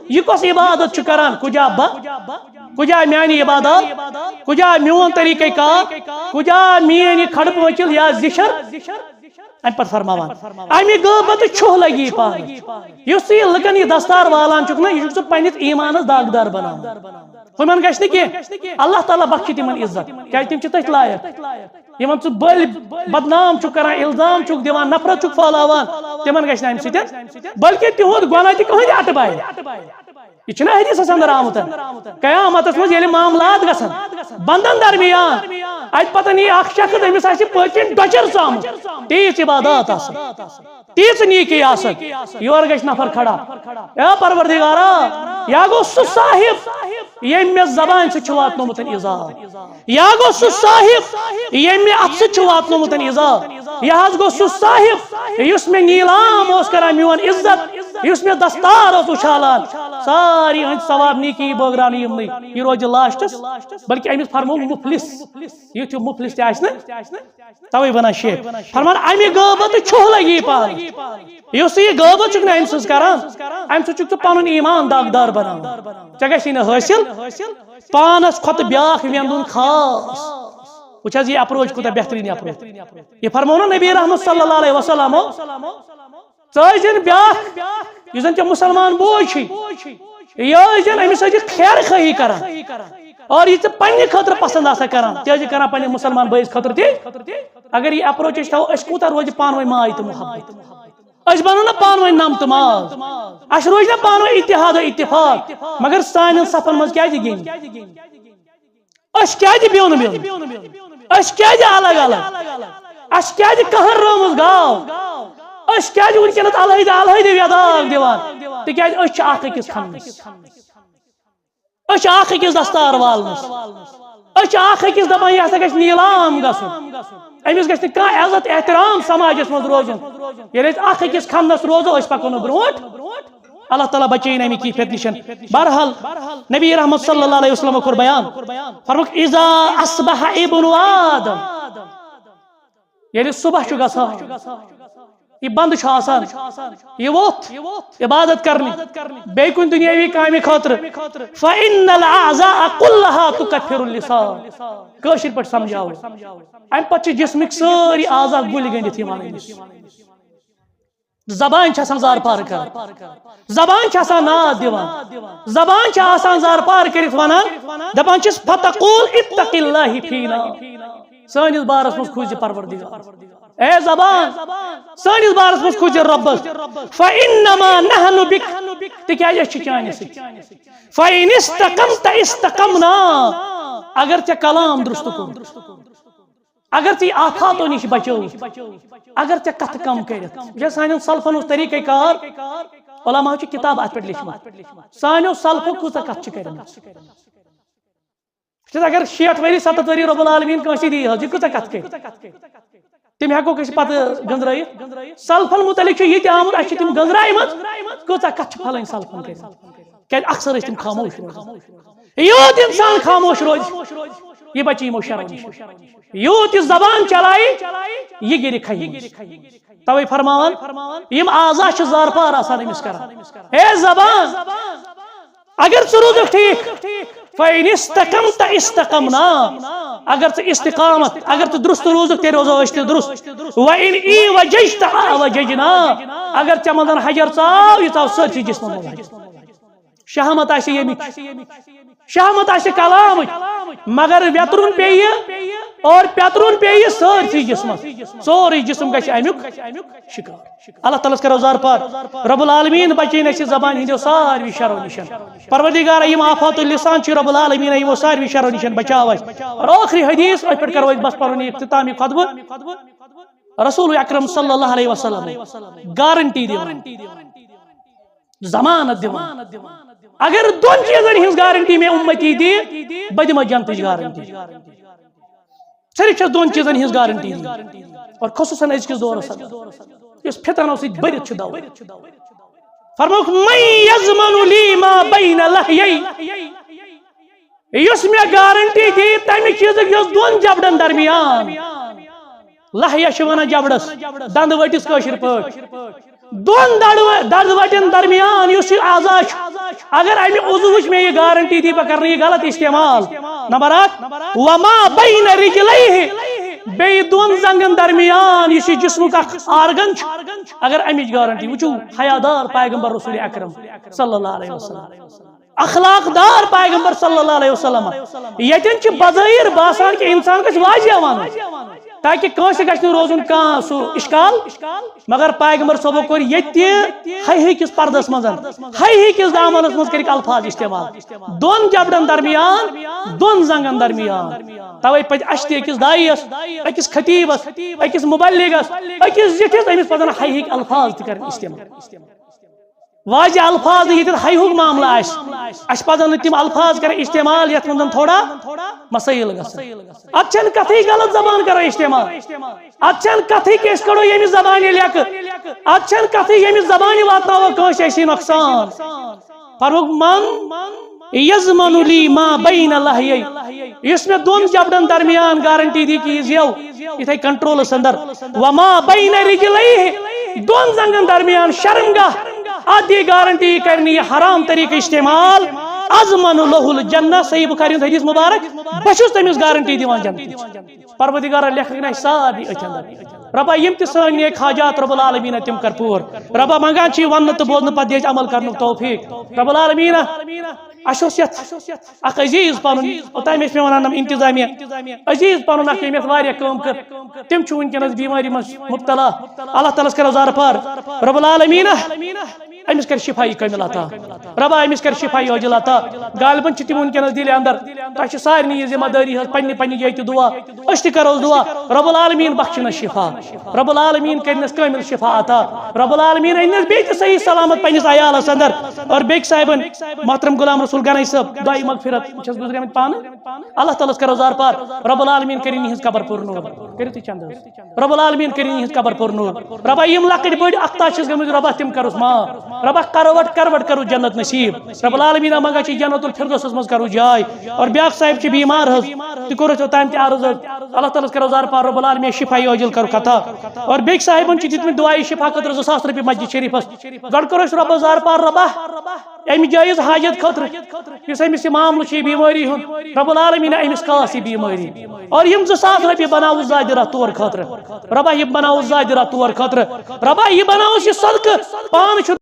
یہِ کۄس عبادت چھُ کران؟ کُجا بہ، کُجا میانہِ عبادت؟ کُجا میون طریقہ کار؟ کُجا میٲنۍ یہِ کھڑٕ پٲنٛچِل یا زِشر؟" امہِ پتہٕ فرماوان، امہِ غٲبت چھُہ لگی پانس۔ یُس ژٕ یہِ لُکن یہِ دستار والان چھُکھ نا، یہِ چھُکھ ژٕ پننِس ایمانس داغدار بناوان۔ ہُمن گژھِ نہٕ کینٛہہ، اللہ تعالیٰ بخشہِ تِمن عزت، کیازِ تِم چھِ تٔتھۍ لایق۔ یِمن ژٕ بٔلۍ بدنام چھُکھ کران، الزام چھُکھ دِوان، نفرت چھُکھ پھٔہلاوان، تِمن گژھِ نہٕ امہِ سۭتۍ، بلکہِ تِہُنٛد گۄناہ تہِ کٕہٕنۍ تہِ اٹہٕ بایہِ۔ یہِ چھُنہ حدیثس اندر آمُت۔ قیامتس منٛز ییٚلہِ معاملات گژھن بندن درمیان، اتہِ پتن یی اکھ شخص، أمِس آسہِ پٔتۍ کِنۍ ڈۄچر ژامُت، تیٖژ عبادات آسن، تیٖژ نیکی آسن، یورٕ گژھِ نفر کھڑا، "اے پروردگارا، یا گوٚو سُہ صاحب، ییٚمۍ مےٚ زبانہِ سۭتۍ چھُ واتنومُت ایٖزا، یا گوٚو سُہ صاحب، ییٚمۍ مےٚ اتھٕ سۭتۍ چھُ واتنومُت ایٖزا، یا حظ گوٚو سُہ صاحب، یُس مےٚ نیلام اوس کران میون عزت، یُس مےٚ دستار اوس اُچھالان، ساری ہٕنٛدۍ ثواب نیکی بٲگراونہٕ یِمنٕے، یہِ روزِ لاسٹس، بلکہِ أمِس فرمو مفلس، یُتھ ہیوٗ مفلس تہِ آسہِ نہٕ۔" توے ونان شیخ، فرمان، امہِ غٲبت چھُہ لگی پانس۔ یُس ژٕ یہِ غٲبت چھُکھ نہٕ أمۍ سٕنٛز کران، امہِ سۭتۍ چھُکھ ژٕ پنُن ایمان داغدار بناوان۔ ژےٚ گژھی نہٕ حٲصِل پانس کھۄتہٕ بیاکھ ویندُن خاص۔ وٕچھ حظ، یہِ approach کوٗتاہ بہتریٖن approach۔ یہِ فرموو نہ نبی رحمت صلی اللہ علیہ وسلمو، ژٕ ٲسۍ زن بیاکھ، یُس زن ژےٚ مسلمان بوے چھُے، یہِ ٲسۍ زن أمِس ٲسۍ زِ خیر خواہی کران، اور یہِ ژےٚ پننہِ خٲطرٕ پسند آسان کران، تہِ ٲسۍ زِ کران پننہِ مسلمان بٲیِس خٲطرٕ تہِ۔ اگر یہِ approach أسۍ تھاوو، أسۍ کوٗتاہ روزِ پانہٕ ؤنۍ ماے تہٕ محبت؟ أسۍ بنو نہ پانہٕ ؤنۍ نم تہٕ ماز، اَسہِ روزِ نہ پانہٕ ؤنۍ اتحاد و اتفاق، مگر سانٮ۪ن صفن منٛز کیازِ گِنٛدِ؟ أسۍ کیازِ بیوٚن بیوٚن؟ أسۍ کیازِ الگ الگ؟ اَسہِ کیازِ قہر رٲومٕژ گاو؟ أسۍ کیازِ وٕنکیٚنس علیحدٕ علیحدٕ ویداگ دِوان؟ تِکیازِ أسۍ چھِ اکھ أکِس کھننس، أسۍ چھِ اکھ أکِس دستار والنس، أسۍ چھِ اکھ أکِس دپان، یہِ ہسا گژھِ نیٖلام گژھُن، أمِس گژھِ نہٕ کانٛہہ عزت احترام سماجس منٛز روزُن۔ ییٚلہِ أسۍ اکھ أکِس کھننس روزو، أسۍ پکو نہٕ برونٛٹھ۔ اللہ تعالیٰ بچٲیِن اَمہِ کیفیت نِش۔ بہرحال، نبی رحمت صلی اللہ علیہ وسلم کوٚر بیان، فرمووُکھ، "اذا اصبح ابن آدم"، ییٚلہِ صبح چھُ گژھان، یہِ بنٛد چھُ آسان، یہِ ووٚتھ عبادت کرنہِ، بیٚیہِ کُنہِ دُنیٲوی کامہِ خٲطرٕ، "فإن الأعضاء كلها تكفر اللسان"، کٲشِر پٲٹھۍ سمجھاوو، اَمہِ پتہٕ چھِ جسمٕکۍ سٲری اعضا گُلۍ گٔنٛڈِتھ یِوان أمِس۔ زبان چھِ آسان زارپار کران، زبان چھِ آسان ناد دِوان، زبان چھِ آسان زارپار کٔرِتھ ونان، دپان چھِس، "فتقول اتق اللہ فینا"۔ سٲنِس بارس منٛز کھوٗژ زِ پروردگار۔ اے زبان، سٲنِس بارس منٛز کھوٗژ زِ رۄبس۔ فانما نحن بک، تِکیازِ أسۍ چھِ چانہِ سۭتۍ۔ فان استقمت استقمنا، اگر ژےٚ کلام درست کوٚر، اگر ژےٚ آفاتو نِش بچٲوُتھ، اگر ژےٚ کتھٕ کم کٔرِتھ، یہِ چھا سانٮ۪ن سلفن اوس طریٖقہ کار؟ علماء چھِ کتاب اتھ پٮ۪ٹھ لیچھمٕژ، سانیو سلفو کۭژاہ کتھ چھِ کٔرمٕژ۔ وٕچھ حظ، اگر شیٹھ ؤری، ستتھ ؤری رب العالمین کٲنٛسہِ دی حظ، یہِ کۭژاہ کتھ کٔرِ؟ تِم ہٮ۪کوکھ أسۍ پتہٕ گٔنٛزرٲیِتھ۔ سلفن متعلق چھُ یہِ تہِ آمُت، اَسہِ چھِ تِم گٔنٛزرایمٕژ، کۭژاہ کتھ چھِ پھلٲنۍ سلفن کٔرمٕژ۔ کیازِ اکثر ٲسۍ تِم خاموش روزان۔ یوٗت انسان خاموش روزِ، یہِ بچہِ یِمو شرو نِش۔ یوٗت یہِ زبان چلایہِ، یہِ گِرِ کھنہِ نِش۔ توے فرماوان یِم اعضا چھِ زارپار آسان أمِس کران۔ اے زبان، اگر ژٕ روزُکھ ٹھیٖک، فَإِنِ اسْتَقَمْتَ اسْتَقَمْنَا، اگر ژٕ استقامت، اگر ژٕ درست روزُکھ، تیٚلہِ روزو أسۍ تہِ درست۔ وَإِنْ اِعْوَجَجْتَ اَعْوَجَجْنَا، اگر ژےٚ منٛز حجر ژاو، یہِ ژاو سٲرسٕے جسمس منٛز حجر۔ شہامت آسہِ ییٚمِچ، شہامت آسہِ کلامٕچ، مگر ویترُن پیٚیہِ اور پیترُن پیٚیہِ سٲرسٕے جسمس، سورُے جسم گژھِ امیُک شکار۔ اللہ تعالیٰ ہس کرو زارپار۔ رب العالمین بچٲیِن اَسہِ زبانہِ ہٕنٛدیو ساروی شرو نِش۔ پروردگار، یِم آفات اللسان چھِ، رب العالمین یِمو ساروی شرو نِش بچاو اَسہِ۔ اور ٲخری حدیث، أتھۍ پٮ۪ٹھ کرو أسۍ بس پنُن یہِ اختتامی خطبہٕ۔ رسول اکرم صلی اللہ علیہ وسلم گارنٹی دِوان، ضمانت دِوان۔ اگر دۄن چیٖزن ہٕنٛز گارنٹی مےٚ اُمتی دِیہِ، بہٕ دِمہٕ جنتٕچ گارنٹی۔ صرف چھس دۄن چیٖزن ہٕنٛز گارنٹی دِنۍ۔ اور خصوصاً أزکِس دورس اندر، یُس فتن اوس سۭتۍ بٔرِتھ چھُ دور۔ فرموکھ، "من یضمن لی ما بین لحیی"، یُس مےٚ گارنٹی دی تمہِ چیٖزٕچ یۄس دۄن جبڑن درمیان، لحیہ چھِ ونان جبڑس، دندٕ ؤٹِس کٲشِر پٲٹھۍ، دۄن دڑ-، دڑد وٹٮ۪ن درمیان یُس یہِ اعضا چھُ، اگر امہِ عضوٕچ مےٚ یہِ گارنٹی دی، بہٕ کرٕ نہٕ یہِ غلط استعمال۔ نمبر اکھ، وما بین رجلیہ، بیٚیہِ دۄن زنگن درمیان یُس یہِ جسمُک اکھ آرگن چھُ، اگر امِچ گارنٹی، وٕچھِو حیادار پیغمبر رسول اکرم صلی اللہ علیہ وسلم، اخلاق دار پیغمبر صلی اللہ علیہ وسلم، ییٚتٮ۪ن چھُ بظٲہر باسان کہِ انسان گژھِ واضح ونُن، تاکہ کٲنٛسہِ گژھِ نہٕ روزُن کانٛہہ سُہ اشکال۔ مگر پیغمبر صٲبو کوٚر ییٚتہِ تہِ حیہٕ کِس پردس منٛز، حیہٕ کِس دامنس منٛز کٔرِکھ الفاظ استعمال۔ دۄن جبڑن درمیان، دۄن زنگن درمیان۔ توے پزِ اسہِ تہِ أکِس داعیس، أکِس خطیبس، أکِس مبلغس، أکِس زِٹھِس، أمِس پزن حیہٕکۍ الفاظ تہِ کرٕنۍ استعمال۔ واضح الفاظ نہٕ، ییٚتٮ۪تھ حیہُک معاملہٕ آسہِ، اسہِ پزن نہٕ تِم الفاظ کرٕنۍ استعمال یتھ منٛز زن تھوڑا مسائل گژھن۔ اتھ چھنہٕ کتھٕے غلط زبان کرو استعمال، اتھ چھنہٕ کتھٕے کہِ أسۍ کڑو ییٚمہِ زبانہِ لیکہٕ، اتھ چھنہٕ کتھٕے ییٚمہِ زبانہِ واتناوو کٲنٛسہِ اسی نۄقصان۔ فرموکھ، من یضمن لی ما بین لحیی، یُس مےٚ دۄن جبڑن درمیان گارنٹی دی کہ یہِ زیو یِتھے کنٹرولس اندر، وما بین رجلیہ، دۄن زنگن درمیان شرمگاہ، اتھ دی گارنٹی، یہِ کرِ نہٕ یہِ حرام طریقہٕ استعمال، اضمن لہ الجنہ، صحیح بخاری ہُنٛد حدیث مبارک، بہٕ چھُس تٔمِس گارنٹی دِوان جنتٕچ۔ پروردگارا، لیکھکھ نہٕ اَسہِ سارنٕے أتھۍ اندر۔ رۄبا، یِم تہِ سٲنۍ نیک حاجات رب العالمین تِم کر پوٗر۔ رۄبا، منگان چھِ یہِ وننہٕ تہٕ بوزنہٕ پتہٕ دِ اَسہِ عمل کرنُک توفیق۔ رب العالمین، اَسہِ اوس یتھ اکھ عزیز پنُن، اوٚتام ٲسۍ مےٚ ونان یِم انتظامیہ، عزیز پنُن اکھ، ییٚمۍ یتھ واریاہ کٲم کٔر، تِم چھِ وٕنکیٚنس بیمٲری منٛز مبتلا۔ اللہ تعالیٰ ہس کرو زارٕ پار۔ رب العالمین، أمِس کر شفائی کامل عطا۔ ربا، أمِس کر شفائی عاجل عطا۔ غالباً چھِ تِم وٕنکیٚنس دِلہِ اندر۔ تۄہہِ چھِ سارنٕے یہِ ذمہ دٲری ہٕنٛز پننہِ پننہِ جایہِ تہِ دعا۔ أسۍ تہِ کرو دعا، رب العالمین بخشِنس شفا۔ رب العالمین کٔرِنس کامل شفا عطا۔ رب العالمین أنِنس بیٚیہِ تہِ صحیح سلامت پننِس عیالس اندر۔ اور بیٚکہِ صاحبن، محترم غلام رسول گنایی صٲب، دعائے مغفرت چھس گزریمٕتۍ پانہٕ۔ اللہ تعالیٰ ہس کرو زارٕ پار۔ رب العالمین کٔرِن یِہنٛز قبر پر نور۔ کٔرِو تُہۍ چندٕ حظ۔ رب العالمین کٔرِن یِہنٛز قبر پر نور۔ ربا، یِم لۄکٕٹۍ بٔڑۍ اخطا چھِس گٔمٕتۍ، ربا، تِم کرُس معاف۔ ربا، کروٹ کروٹ کرُس جنت نصیب۔ رب العالمین منگان چھِ جنت الفردوسس منٛز کرو جاے۔ اور بیاکھ صاحب چھِ بیمار حظ، تہِ کوٚر اَسہِ اوٚتام تہِ عرض حظ۔ اللہ تعالیٰ ہس کرو زار پار، رب العالمین شفا عاجل کرو قطع۔ اور بیٚکہِ صاحبن چھِ دِتمٕتۍ دعایہِ شفا خٲطرٕ زٕ ساس رۄپیہِ مسجد شریفس۔ گۄڈٕ کرو أسۍ رۄبس زار پار، رۄبا، امہِ جٲیز حاجت خٲطرٕ، یُس أمِس یہِ معاملہٕ چھُ، یہِ بیمٲری ہُنٛد، رب العالمین أمِس کاس یہِ بیمٲری۔ اور یِم زٕ ساس رۄپیہِ بناوُس زادِ راتھ تور خٲطرٕ۔ رۄبا، یہِ بناوُس زادِ راتھ تور خٲطرٕ۔ رۄبا، یہِ بناوُس یہِ صدقہٕ۔ پانہٕ چھُ